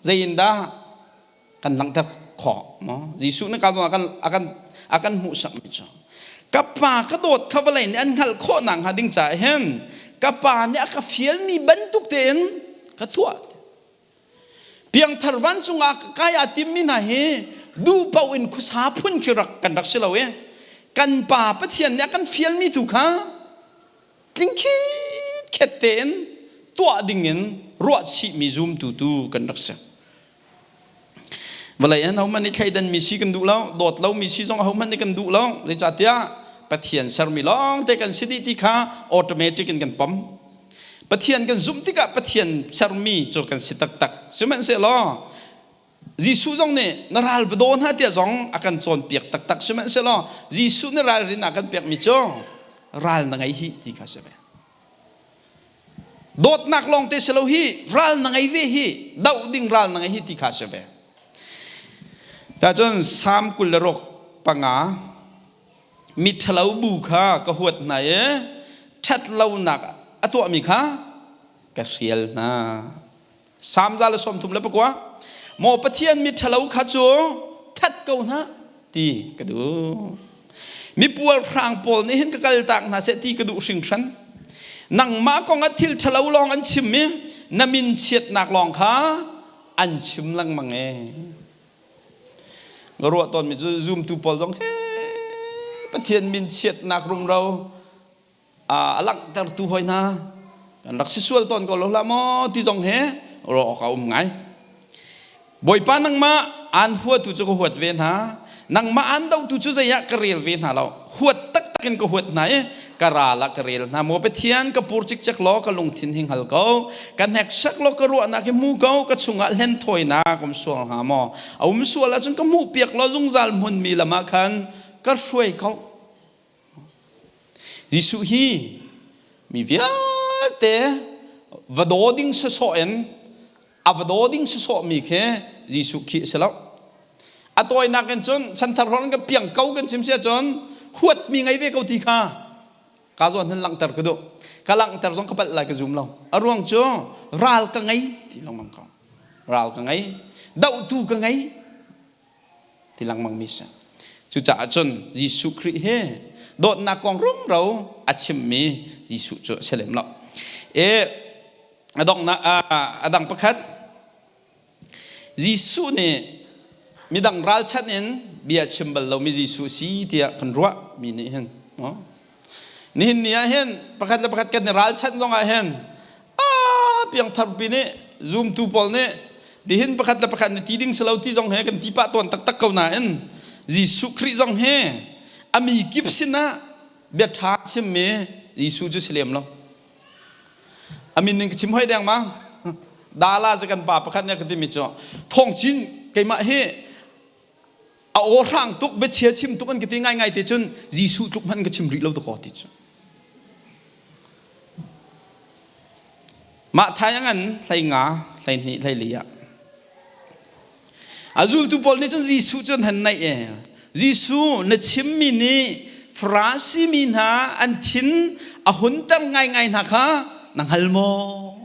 zeiindah kan langhter khawh maw? Jesuh nih ka a kan a kan a kan hmuhsakmi cu ka pa ka dawt kha vawlei nih an hngalh khawh nakhnga ding caah hin ka pa nih a ka fialmi bantuk tein ka tuah. Piangthar vancung ah kai aa timmi hna hi duh paoh in khuasa phun khi rak kan rak si lo i kan pa Pathian nih a kan fialmi tu kha tling khit tein tuah dingin ruahchihmi zumtu tu kan rak si. Vawlei in ahohmanh nih thleidanmi si kan duh lo, dawt lomi si zong ahohmanh nih kan duh lo. Zeicahtiah Pathian sermi lawngte kan si dih ti kha automatic in kan pom. Pathian kan zumh tikah Pathian sermi cu kan si taktak. Sihmanhsehlaw Jesuh zong nih na ral va daw hna tiah zong a kan cawnpiak taktak. Sihmanhsehlaw Jesuh nih ralrin a kan pekmi cu ral na ngei hih ti kha si ve. Dawtnak lawngte si lo hi ral na ngei ve hi doh ding ral na ngei hi ti kha si ve. Cacun Salm 25 miṭhalo bu kha ka huat hna i ṭhatlonak a tuahmi kha ka hrial hna. Salm 139 Maw Pathian miṭhalo kha cu that ko hna ti ka duh. Mipualhrang pawl nih hin ka kaltak hna seh ti ka duh hringhran. Nangmah kong ah thil ṭhalo lawng an chim i na min chiatnak lawng kha an chim lengmang e. Ka ruah tawnmi cu zumtu pawl zong he Pathian min chiatnak rumro a langhtertu hoi hna kan rak si sual tawn ko lo hlah maw ti zong he ruah awk a um ngai. Bawipa nangmah aan huatu cu ka huat ve hna nangmah aan dohtu cu zei ah ka rel ve hna lo huat taktak in ka huat hna i ka ral ah ka rel hna maw Pathian ka pur cikcek law ka lungthin hi hngal ko ka hneksak law ka ruahnak hi hmu ko ka chungah hlenthawinak um sual hnga maw a um sual ahcun ka hmuhpiak law zungzal hmunmi lam ah khan ka hruai ko Jesuh hi mi vialte va daw ding sawsawh in a va daw ding sawsawhmi khi Jesuh khi a si lo. A tawinak in cun chanthar hrawng kan piang ko kan chim si ahcun huatmi ngei ve ko ti kha ka zawn hin langhter ka duh. Ka langhter zong ka palh lai ka zum lo. A ruang cu ral ka ngei ti lengmang ko. Ral ka ngei, dohtu ka ngei ti lengmang mi si. Cucaah cun Jesuh Khrih hi dawtnak kong rumro a chimmi Jesuh cu a si lem lo. E a donghnak a dang pakhat Jesuh nih midang ralchanh in bia chim bal lomi Jesuh si tiah kan ruah mi nih hin nihin ni ah hin pakhat le pakhat kan i ralchanh zong ah hin a piangthar pi nih zumtu pawl nih tihin pakhat le pakhat nih ti ding si lo ti zong he kan ti pah tawn taktak ko nain Jesuh Khrih zong hi a mi kip sinah bia ṭha chimmi Jesuh cu si lem lo. A min in ka chim hoi dengmang. Dala cu kan pa pakhat nih a ka timi cu thawng chin keimah hi a aw hrang tuk biachia chim tuk an ka ti ngaingai te cun Jesuh tluk hmanh ka chim rih lo dakaw ti cu. Mah thai a ngan hlei nga hlei hnih hlei li ah A zultu pawl nih cun Jesuh cu an han naih i Jesuh na chimmi nih Farasi mi hna an thin a hunter ngaingai hna kha na hngal maw?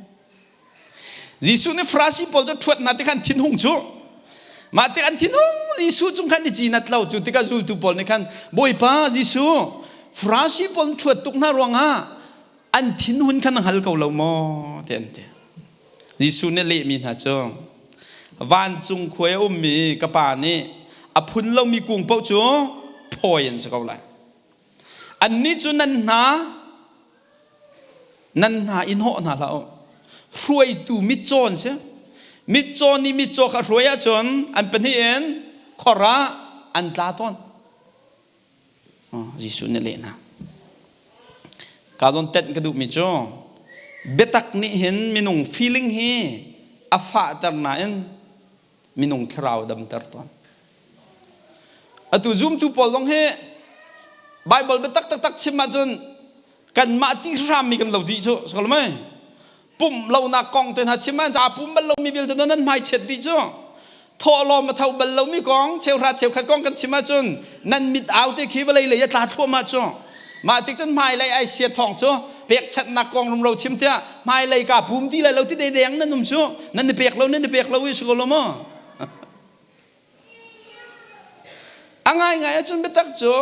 Jesuh nih Farasi pawl cu ṭhuat hna tikhan thinhung cu mah tik an thinhung Jesuh cung khan i cinat lo cu tikah zultu pawl nih khan Bawipa Jesuh Farasi pawl ṭhuat tuk hna ruangah an thinhun kha na hngal ko lo maw ti an ti Jesuh nih lehmi hna cu vancung khuai a ummi ka pa nih a phun lomi kung paoh cu phawi an si ko lai annih cu nan hna nan hna in hawh hna hlah u hruaitu mitcaw an si mitcaw nih mitcaw kha hruai ahcun an pahnih in khor ah an tla tawn Jesuh nih leh hna. Ka zawn tenh ka duhmi cu biatak nih hin minung feeling hi a fahter nain minung thlarau damter tawn. Atu zumtu pawl zong hi Bible biatak taktak chim ahcun kanmah ti hrammi kan lo dih cu si mei pumh lonak kong te hna chim ah ca pum bal lomi vialte nan hmai chiat dih cu thawhlawm a tho bal lomi kong cheuhra cheukhat kong kan chim ahcun nan mit au te khi vawlei lei a tla thluahmah cu mah tik cun hmailei ai sia thawng cu pekchanhnak kong rumro chim tiah hmailei ka pum ti lai lo ti deng nan um cu nan i pek lo nan i pek lo i si ko lo maw A ngaingai ahcun biatak cu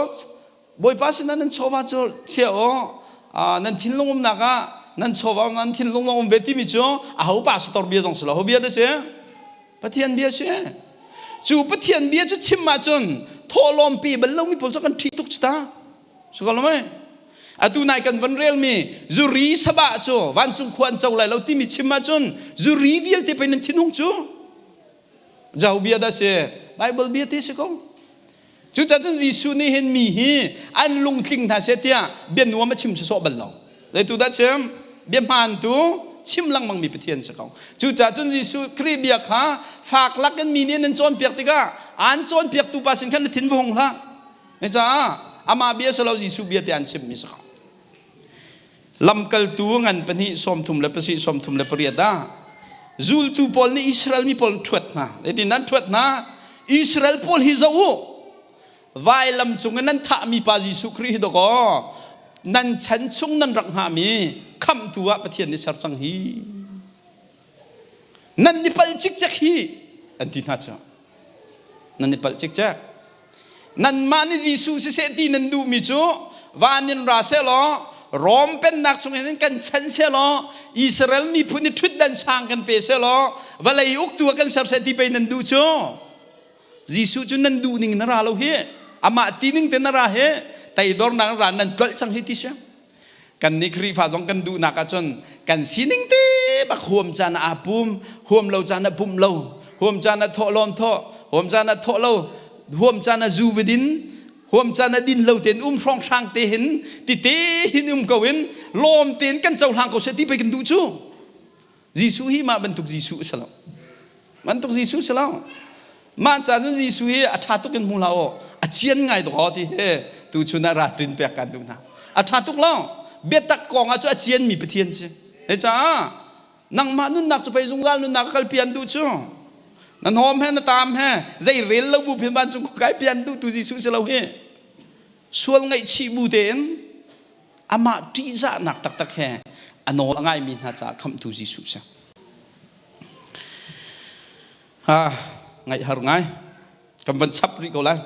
Bawipa sinah nan chawva cu chia u, nan thinlung umnak ah nan chawva nan thinlung a um ve timi cu aho pastor bia zong si lo, ho bia dah si? Pathian bia si. Cu Pathian bia cu chim ahcun thawhlawm pe bal lomi pawl cu kan ṭih tuk cu ta. Si ko lo mei? Atu nai kan van relmi zuri sabah cu vancung khua an co lai lo timi chim ahcun zuri vialte pei nan thinhung cu. Jau bia dah si? Bible bia ti si ko. Cucaah cun Jesuh nih hin mi hi an lungtling hna seh tiah bia nuam a chim sawsawh bal lo. Zeitu dah chim? Bia hmaan tu chim lengmang mi Pathian si ko. Cucaah cun Jesuh Khrih bia kha fak lak in mi nih an cawnpiak tikah an cawnpiaktu pa sin khan na thin va hung hlah. Caah amah bia si lo Jesuh bia te an chimmi si ko. Lamkaltu ngan pahnih 37 38 ah zultu pawl nih Israel mi pawl an ṭhuat hna. Zeitin an ṭhuat hna? Israel pawl hi zoh u. Vailam cung in nan thahmi pa Jesuh Khrih hi dawkaw nan chan chung nan rak hngahmi khamhtu ah Pathian nih ser cang hi. Nan i palh cikcek hi an ti hna cu. Nan i palh cikcek. Nanmah nih Jesuh siseh ti nan duhmi cu van in ra sehlaw Rom pennak chung hin kan chan sehlaw Israel miphun i ṭhutdan sang kan pe sehlaw vawlei uktu ah kan ser seh ti pei nan duh cu Jesuh cu nan duh ning na ra lo hi amah ti ning te na ra hi teidornak ra nan tlolh cang hi ti si Kannih Khrihfa zong kan duhnak ahcun kan sining te bak huam caan ah aa pum, huam lo caan ah pumh lo, huam caan ah thawh lawm thawh, huam caan ah thawh lo, huam caan ah zu va din, huam caan ah din lo tein um hrawnghrang te hin tite hin um ko in lawm tein kan cohlang ko seh ti pei kan duh cu. Jesuh hi mah bantuk Jesuh a si lo. Bantuk Jesuh si lo. Mah ca cun Jesuh hi a ṭha tuk in hmu hlah u. A cian ngai tuk aw ti he tu chun ah ralrin pek kan duh hna. A ṭha tuk lo. Biatak kong ah cu a cianmi Pathian si. He caah nangmah nunnak cu pei zungzal nunnak a kalpi an duh cu. Na hnawm he na taam he zei rel lo bu phin vancung kai pian duh tu Jesuh si lo hi. Sual ngaihchih bu tein amah ṭihzahnak taktak he a nawl a ngaimi hna caah khamhtu Jesuh si. Ah, ngaih har ngai. Kan van chap rih ko lai.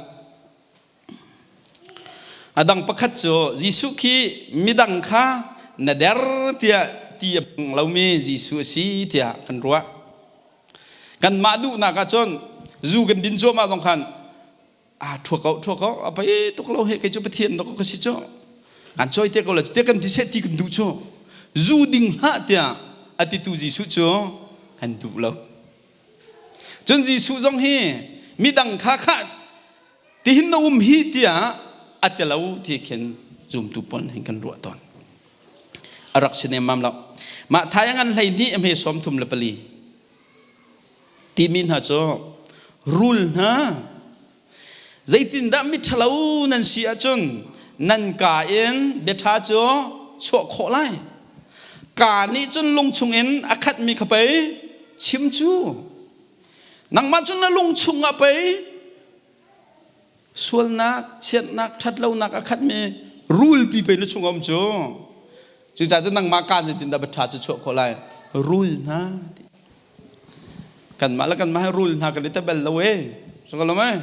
A dang pakhat cu Jesuh khi midang kha na der tiah ti a hmang lomi Jesuh a si tiah kan ruah. Kanmah duhnak ahcun zu kan din cuahmah zong khan a thua ko thua ko a pei tuk lo he kei cu Pathian dawk ka si cu kan choi te ko la te kan ti seh ti kan duh cu zu ding hlah tiah a titu Jesuh cu kan duh lo. Cun Jesuh zong hi midang kha khah tihin na um hi tiah a ti lo ti khin zumtu pawl hin kan ruah tawn. A rak si nemmam lo. Mah thai ngan 12 a hme 34 timi hna cu rul hna zeitindah miṭhalo nan si ahcun nan kaa in biaṭha cu chuah khawh lai kaa nih cun lung chungin a khatmi kha pei chim cu Nangmah cu na lung chungah pei sualnak, chiatnak, ṭhatlonak a khatmi rulpi pei na chung um cu. Cucaah cun nangmah kaan zeitindah ṭha cu chuah khawh lai? Rul hna. Kanmah le kanmah hi rul hna kan i te bel lo e. So ka lo mei?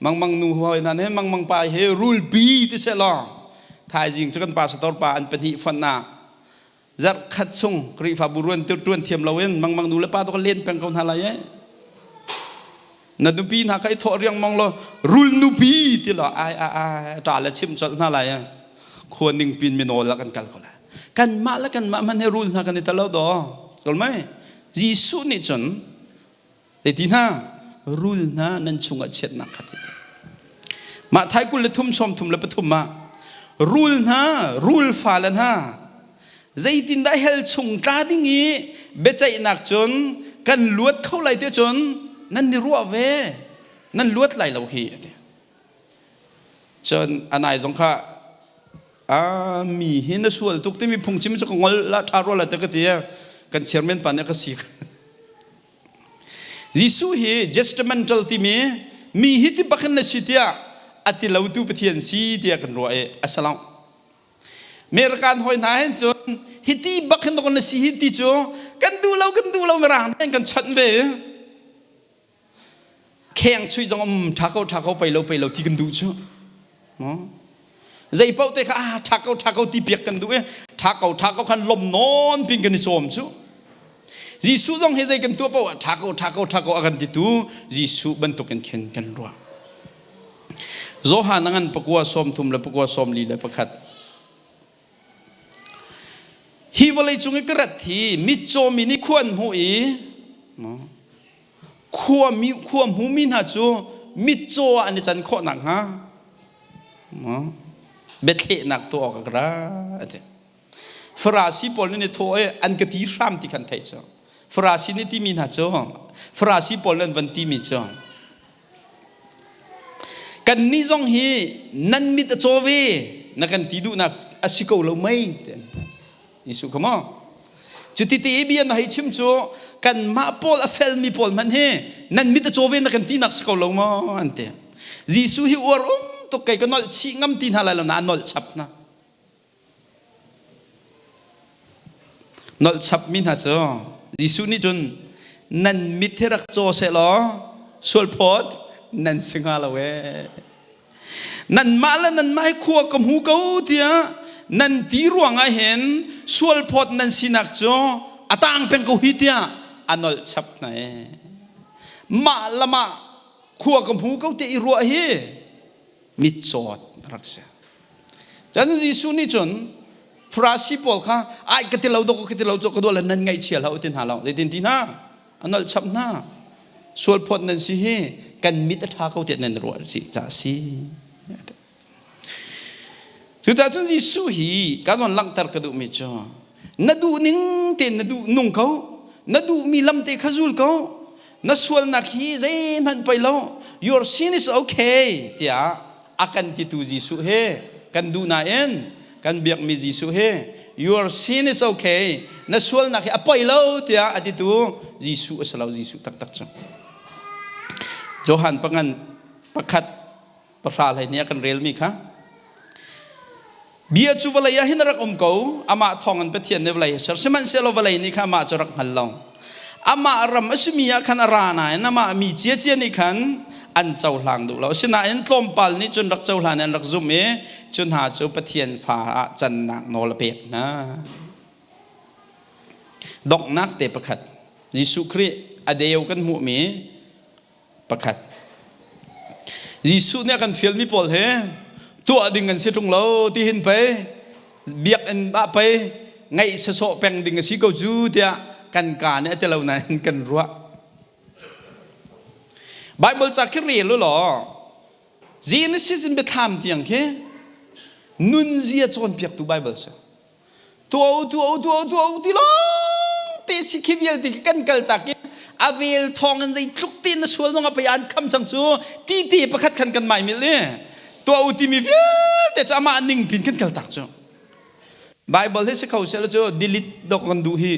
Mangmang nu hawi hna nih mangmang pa hi rulpi ti seh law thaizing cu kan pastor pa an pahnih fonh ah zarh khat chung Khrihfabu ruan ṭuan thiam loin mangmang nu le pa to ka len peng ko hna lai ee na nupi hna kha i thawh riangmang law rul nupi ti law ai ai ai ṭa le chim colh hna lai ee khua ning pin minawl ah kan kal ko lai kanmah le kanmah hmanh he rul hna kan i tel lo daw kol mei Jesuh nih cun Zeiti hna rul hna nan chungah chiatnak kha ti. Mah thai 23 33 ah rul hna rul fale hna zeitindah hell chung tla ding i biaceihnak cun kan luat kho lai ti cun nan ni ruah ve nan luat lai lo hi ati cun anai zong kha a mi hi na sual tuk timi phungchim cu ka ngol la ṭha rua la te ka ti kan chairman pa nih ka si Jesuh hi judgmental timi mi hi ti bak in na si tiah a ti lotu Pathian si tiah kan ruah i a si lo. American hawi hna hin cun hiti bak hin na si hi ti cu kan duh lo kan duh lo mirang hin kan chawnh ve. Kheng chuih zong um ṭha ko ṭha ko pei lo pei lo ti kan duh cu. Zei paoh te kha ah ṭha ko ṭha ko ti piak kan duh i ṭha ko ṭha ko khan lom nawn pin kan i cawm cu. Jesuh zong hi zei kan tuah paoh ah ṭha ko ṭha ko ṭha ko a kan titu Jesuh bantukin khin kan ruah. Johan a ngan pakua 30 le pakua 41. Hi vawlei cung i ka rat hi mitcaw mi nih khua an hmuh i khua mi khua hmumi hna cu mitcaw ah an i can khawh nakhnga biathlehnak tuah awk a ka ra a ti. Farasi pawl nih thawh i an ka ti hram ti khan theih cu. Farasi nih timi hna cu Farasi pawl nih an van timi cu Kannih zong hi nan mit a caw ve na kan ti duhnak a si ko lo mei Jesuh kha maw cuti te i bia na hei chim cu kanmah pawl a felmi pawl hmanh hi nan mit a caw ve na kan tinak si ko lo maw an ti Jesuh hi uar um tuk kei ka nolh chih ngam ti hna lai lo na a nolh chap hna Nolh chapmi hna cu Jesuh nih cun nan mit hi rak caw sehlaw sualphawt nan si hnga lo ee. Nanmah le nanmah hi khua ka hmu ko tiah nan ti ruangah hin sualphawt nan sinak cu a tang peng ko hi tiah a nolh chap hna ee. Mah le mah khua ka hmu ko tiah i ruah hi mitcawt rak si. Cun Jesuh nih cun Farasi pawl kha ai ka ti lo dok ka ti lo ka duah le nan ngaihchia hlah u ti hna lo zeitin ti hna a nolh chap hna sualphawt nan si hi kan mit a ṭha ko tiah nan ruah si ca si cucaah cun Jesuh hi ka zawn langhter ka duhmi cu na duh ning tein na duh nung ko na duhmi lam te kha zul ko na sualnak hi zeihmanh pei lo your sin is okay tiah a kan titu Jesuh he kan duh nain kan biakmi Jesuh he your sin is okay na sualnak hi a poi lo tiah a titu Jesuh a si lo Jesuh taktak cu Johan pangan pakhat. Pahra hlei nih a kan relmi kha. Bia cu vawlei ah hin a rak um ko, amah thawngin Pathian nih vawlei a ser. Sihmanhsehlaw vawlei nih khan amah cu rak hngal lo. Amah ram a simi ah khan a ra nain amah mi ciacia nih khan an cohlang duh lo. Asinain tlawmpal nih cun rak cohlan i an rak zumh i cu hna cu Pathian fa ah cannak nawl a pek hna. Donghnak te pakhat, Jesuh Khrih a deu kan hmuhmi pakhat. Jesuh nih a kan fialmi pawl hi tuah ding an si ṭung lo ti hin pei biakinn ah pei ngaih sasawh peng ding a si ko cu tiah kan kaa nih a ti lo nain kan ruah. Bible ca khi rel u law Genesis in biathlam tiang khi nunzia cawnpiaktu Bible si. Tuah u, tuah u, tuah u, tuah u ti lawng te si khi vialte khi kan kal tak i a vel thawng in zeitluk te na sual zong a pei an kham cang cu ti te pakhat khan kan mai mil i tuah u timi vialte cu amah ning pin kan kal tak cu. Bible hi si kho seh cu delete dok kan duh hi.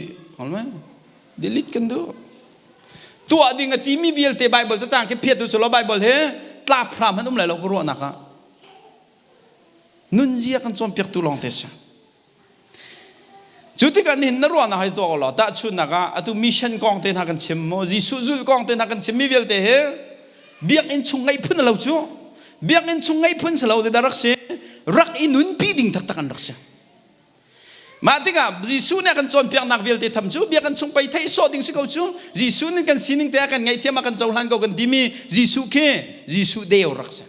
Delete kan duh. Tuah ding a timi vialte Bible cacang khi phiat u selaw Bible hi tlap hram han um lai lo ka ruahnak ah. Nunzia kan cawnpiaktu lawngte si. Cu tikah nihin na ruahnak hai tuah law tahchunhnak ah atu mission kong te hna kan chim maw Jesuh zulh kong te hna kan chimmi vialte hi biakinn chung ngeih phun a lo cu biakinn chung ngeih phun si lo zeidah rak si rak i nunpi ding taktak an rak si. Mah tikah Jesuh nih a kan cawnpiaknak vialte tham cu biakinn chung pei theih sawh ding si ko cu Jesuh nih kan sining te a kan ngaihthiam a kan cohlan ko kan timi Jesuh khi Jesuh deu rak si.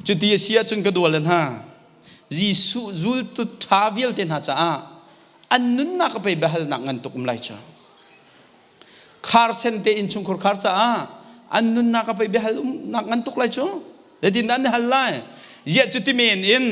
Cuti a si ahcun ka duale hna, Jesuh zultu ṭha vialte hna caah an nunnak a pei biahalnak ngan tuk um lai cu. Khar sen te innchungkhur khar caah an nunnak a pei biahal umnak ngan tuk lai cu. Zeitindah an i hal lai? Ziah cuti men in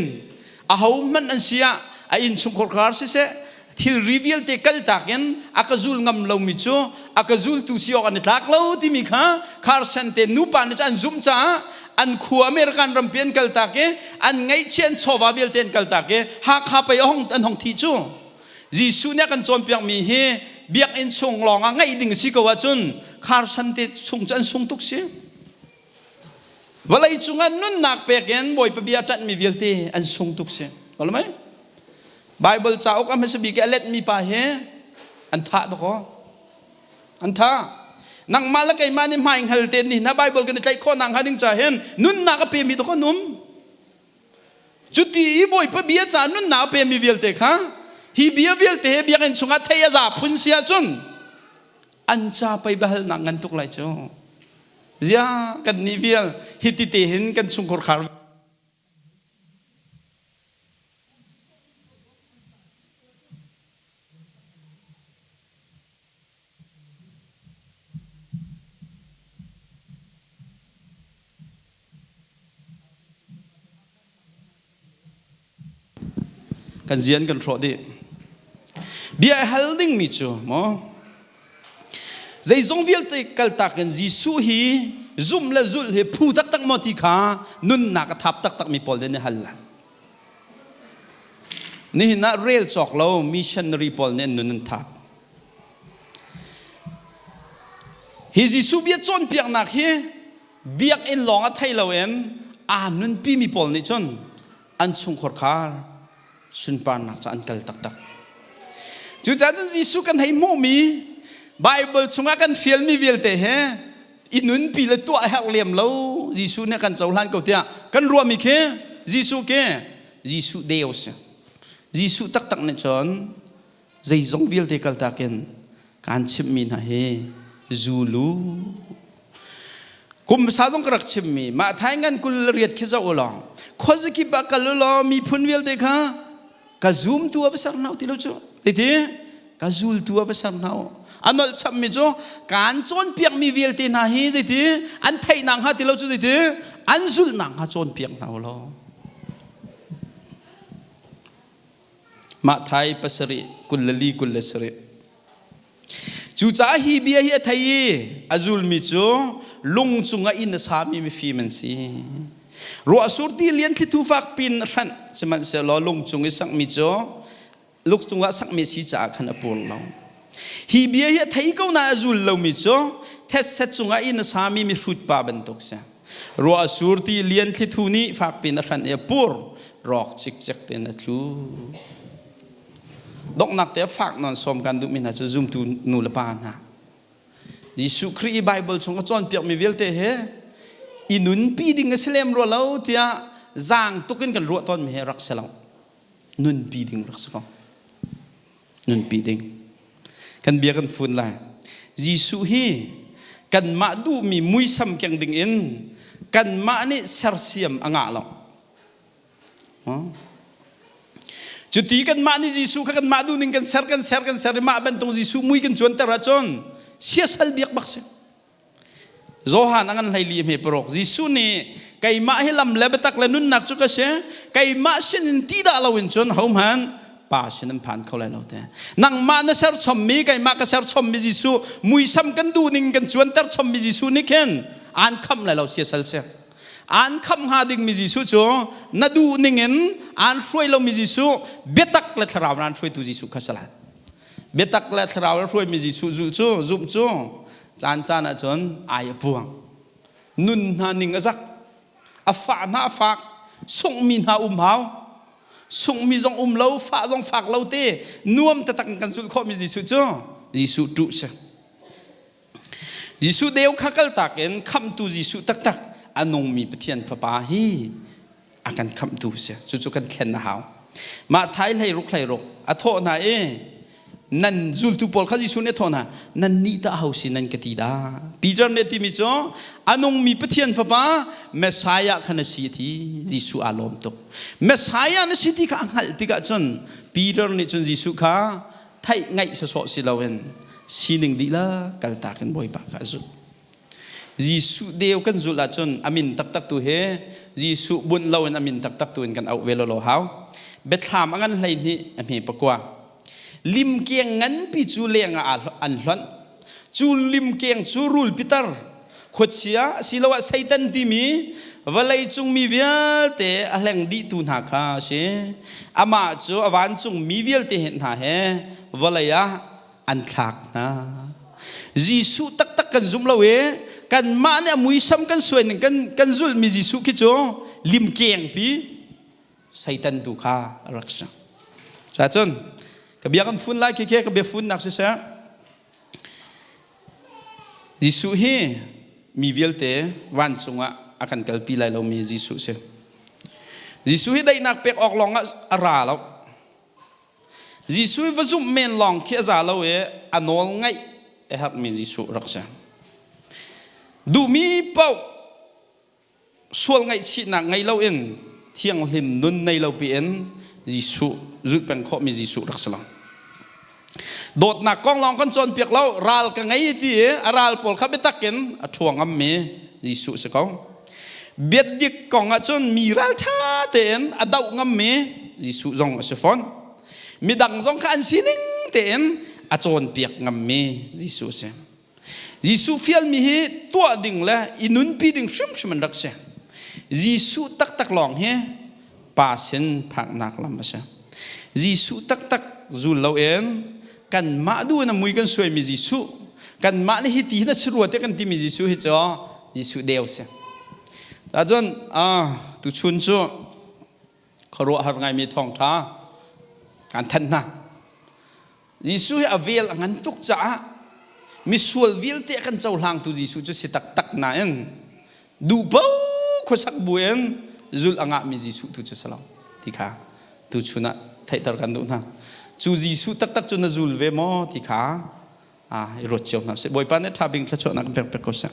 ahohmanh an si ah a innchungkhur khar siseh thilri vialte kaltak in a ka zul ngam lomi cu a ka zultu si awk an i tlak lo timi kha Carson te nupa nih an zumh caah an khua American rampi an kaltak i an ngaihchia an chawva vialte an kaltak i Hakha pei hong an hong thi cu Jesuh nih a kan cawnpiakmi hi biakinn chung lawng ah ngaih ding si ko ahcun Carson te chung cu an sung tuk si. Vawlei cungah nunnak pek in Bawipa bia ṭanhmi vialte an sung tuk si. Ko mei? Bible cauk a hmasa bik i a letmi pa hi an thah dakaw. An thah. Nangmah le keimah nih hmai hngal te ni na Bible kan i tlaih khawh nak hnga ding ca hin nunnak a pemi dakaw an um. Cuti i Bawipa bia ca nunnak a pemi vialte kha hi bia vialte he biakinn chungah thei a za phun si ahcun an ca pei biahalnak ngan tuk lai cu. Ziah kan nih vial hiti te hin kan chungkhur khar Kan zian kan hrawh dih. Bia hal dingmi cu maw zeizong vialte kaltak in Jesuh hi zumh le zulh hi phu taktak maw ti kha nunnak a thap taktakmi pawl nih an hal lai. Nihin ah rel cawk lo missionary pawl nih an nun an thap. Hi Jesuh bia cawnpiaknak hi biakinn lawng ah thei loin aa nunpimi pawl nih cun an chungkhar khar sunparnak cu an kal taktak. Cucaah cun Jesuh kan hei hmuhmi Bible chungah kan fialmi vialte he i nunpi le tuah herh lem lo Jesuh nih kan cohlan ko tiah kan ruahmi khi Jesuh khi Jesuh deu si. Jesuh taktak nih cun zeizong vialte kaltak in kaan chimhmi hna hi zulu kum hmasa zong ka rak chimmi mah thai ngan 28 khi zoh u law khuazakip ah kal u law miphun vialte kha ka zumtu a va ser hna ti lo cu titi ka zultu a va ser hna u a nolh chapmi cu kaan cawnpiakmi vialte hna hi zeiti an theihnak hnga ti lo cu zeiti an zulhnak hnga cawnpiak hna u law Mahthai pasarih 24 27. Cucaah hi bia hi a thei i a zulmi cu lung cungah inn a sami mifim an si. Ruahsur ti lian thlitu fak pin a hranh sihmanhsehlaw lung cung i sakmi cu lung cungah sakmi si caah khan a pur lo. Hi bia hi a thei ko nain a zul lomi cu thetse cungah inn a sami mihrut pa bantuk si. Ruah a sur ti lian thlithu nih fakpi in a hranh i a pur rawk cikcek tein a tlu. Donghnak te a fak nawn sawm kan duhmi hna cu zumtu nu le pa hna. Jesuh Khrih i Bible chung a cawnpiakmi vialte he i nunpi ding a si lem rua lo tiah zaang tuk in kan ruah tawnmi he rak si lo. Nunpi ding rak si ko. Nunpi ding. Kan bia kan fun lai. Jesuh hi kanmah duhmi muisam keng ding in kanmah nih sersiam a ngah lo. Cuti kanmah nih Jesuh kha kanmah duhning kan ser kan ser kan ser i mah bantuk Jesuh mui kan cuanter ahcun siasal biak bak si. Johan a ngan 14 hme paruk Jesuh nih keimah hi lam le biatak le nunnak cu ka si keimah sin in ti dah loin cun hohmanh pa sin an phan kho lai lo te nangmah na ser chommi keimah ka ser chommi Jesuh muisam kan duhning kan cuanter chommi Jesuh nih khin aan khamh lai lo siasal si Aan khamh hnga dingmi Jesuh cu na duh ningin aan hruai lomi Jesuh, biatak le thlarau in aan hruaitu Jesuh kha si lai. Biatak le thlarau in hruaimi Jesuh zulh cu, zumh cu caan caan ahcun ai a puang. Nun hna ning a zak. A fah hna a fak. Sunghmi hna um hau. Sunghmi zong um lo, fah zong fak lo te nuam taktak in kan zulh khawhmi Jesuh cu Jesuh ṭuh si. Jesuh deu kha kaltak in khamhtu Jesuh taktak a nungmi Pathian Fapa hi a kan khamhtu si. Cucu kan thlen a hau. Mah thai 16 16 a thawh hna i nan zultu pawl kha Jesuh nih a thawh hna nan nih tah ho si nan ka ti dah Peter nih a timi cu a nungmi Pathian Fapa Messiah kha na si a ti Jesuh aa lawm tuk Messiah na si ti kha a hngalh tikah cun Peter nih cun Jesuh kha theih ngaih sawsawh si loin sining dihlak kaltak in Bawipa kha a zulh. Jesuh deu kan zulh ahcun a min taktak tu he Jesuh bunh loin a min taktak tu in kan auh ve lawlaw hau. Biathlam a ngan 12 a hme pakua. Limkeng nganpi cu leng ah an hlonh. Cu limkeng cu rul pitar khuachia asiloah Satan timi vawleicung mi vialte a hleng dihtu hna kha a si. Amah cu a vancung mi vialte hna he vawlei ah an thlak hna. Jesuh taktak kan zum lo i kanmah nih a muisam kan suai ning kan, kan zulhmi Jesuh khi cu limkengpi Satan tu kha a rak si. Cun ka bia kan fun lai khi khi ka bia funnak siseh Jesuh hi mi vialte vancung ah a kan kalpi lai lomi Jesuh si. Jesuh hi daihnak pek awk lawng ah a ra lo. Jesuh hi va zumh men lawng khi a za lo i a nawl ngaih a herhmi Jesuh rak si. Duhmi paoh sual ngaihchihnak ngei loin thianghlim nun nei lo piin Jesuh zulh peng khawhmi Jesuh rak si lo. Dawtnak kong lawng kan cawnpiak lo, ral ka ngei ti i a ral pawl kha biatak in a ṭhua ngammi Jesuh si ko. Biadik kong ahcun mi ralṭha tein a doh ngammi Jesuh zong a si fawn. Midang zong kha an sining tein a cawnpiak ngammi Jesuh a si. Jesuh fialmi hi tuah ding le i nunpi ding hrimhrim an rak si. Jesuh taktak lawng hi pa sin phaknak lam a si. Jesuh taktak zul loin kanmah duh in a mui kan suaimi Jesuh, kanmah nih hi ti hin a si rua tiah kan timi Jesuh hi cu Jesuh deu si. Cun tuchun cu khuaruahhar ngaimi thawngṭha kan thanh hna. Jesuh hi a vel a ngan tuk caah misual vialte a kan cohlangtu Jesuh cu si taktak nain duhpo khuasak buin zulh a ngahmi Jesuh tu cu si lo ti kha tuchun ah theihter kan duh hna. Cu Jesuh taktak cu na zul ve maw ti kha i ruat cio hna usih. Bawipa nih ṭha bik thluachuahnak kan pek pek ko seh.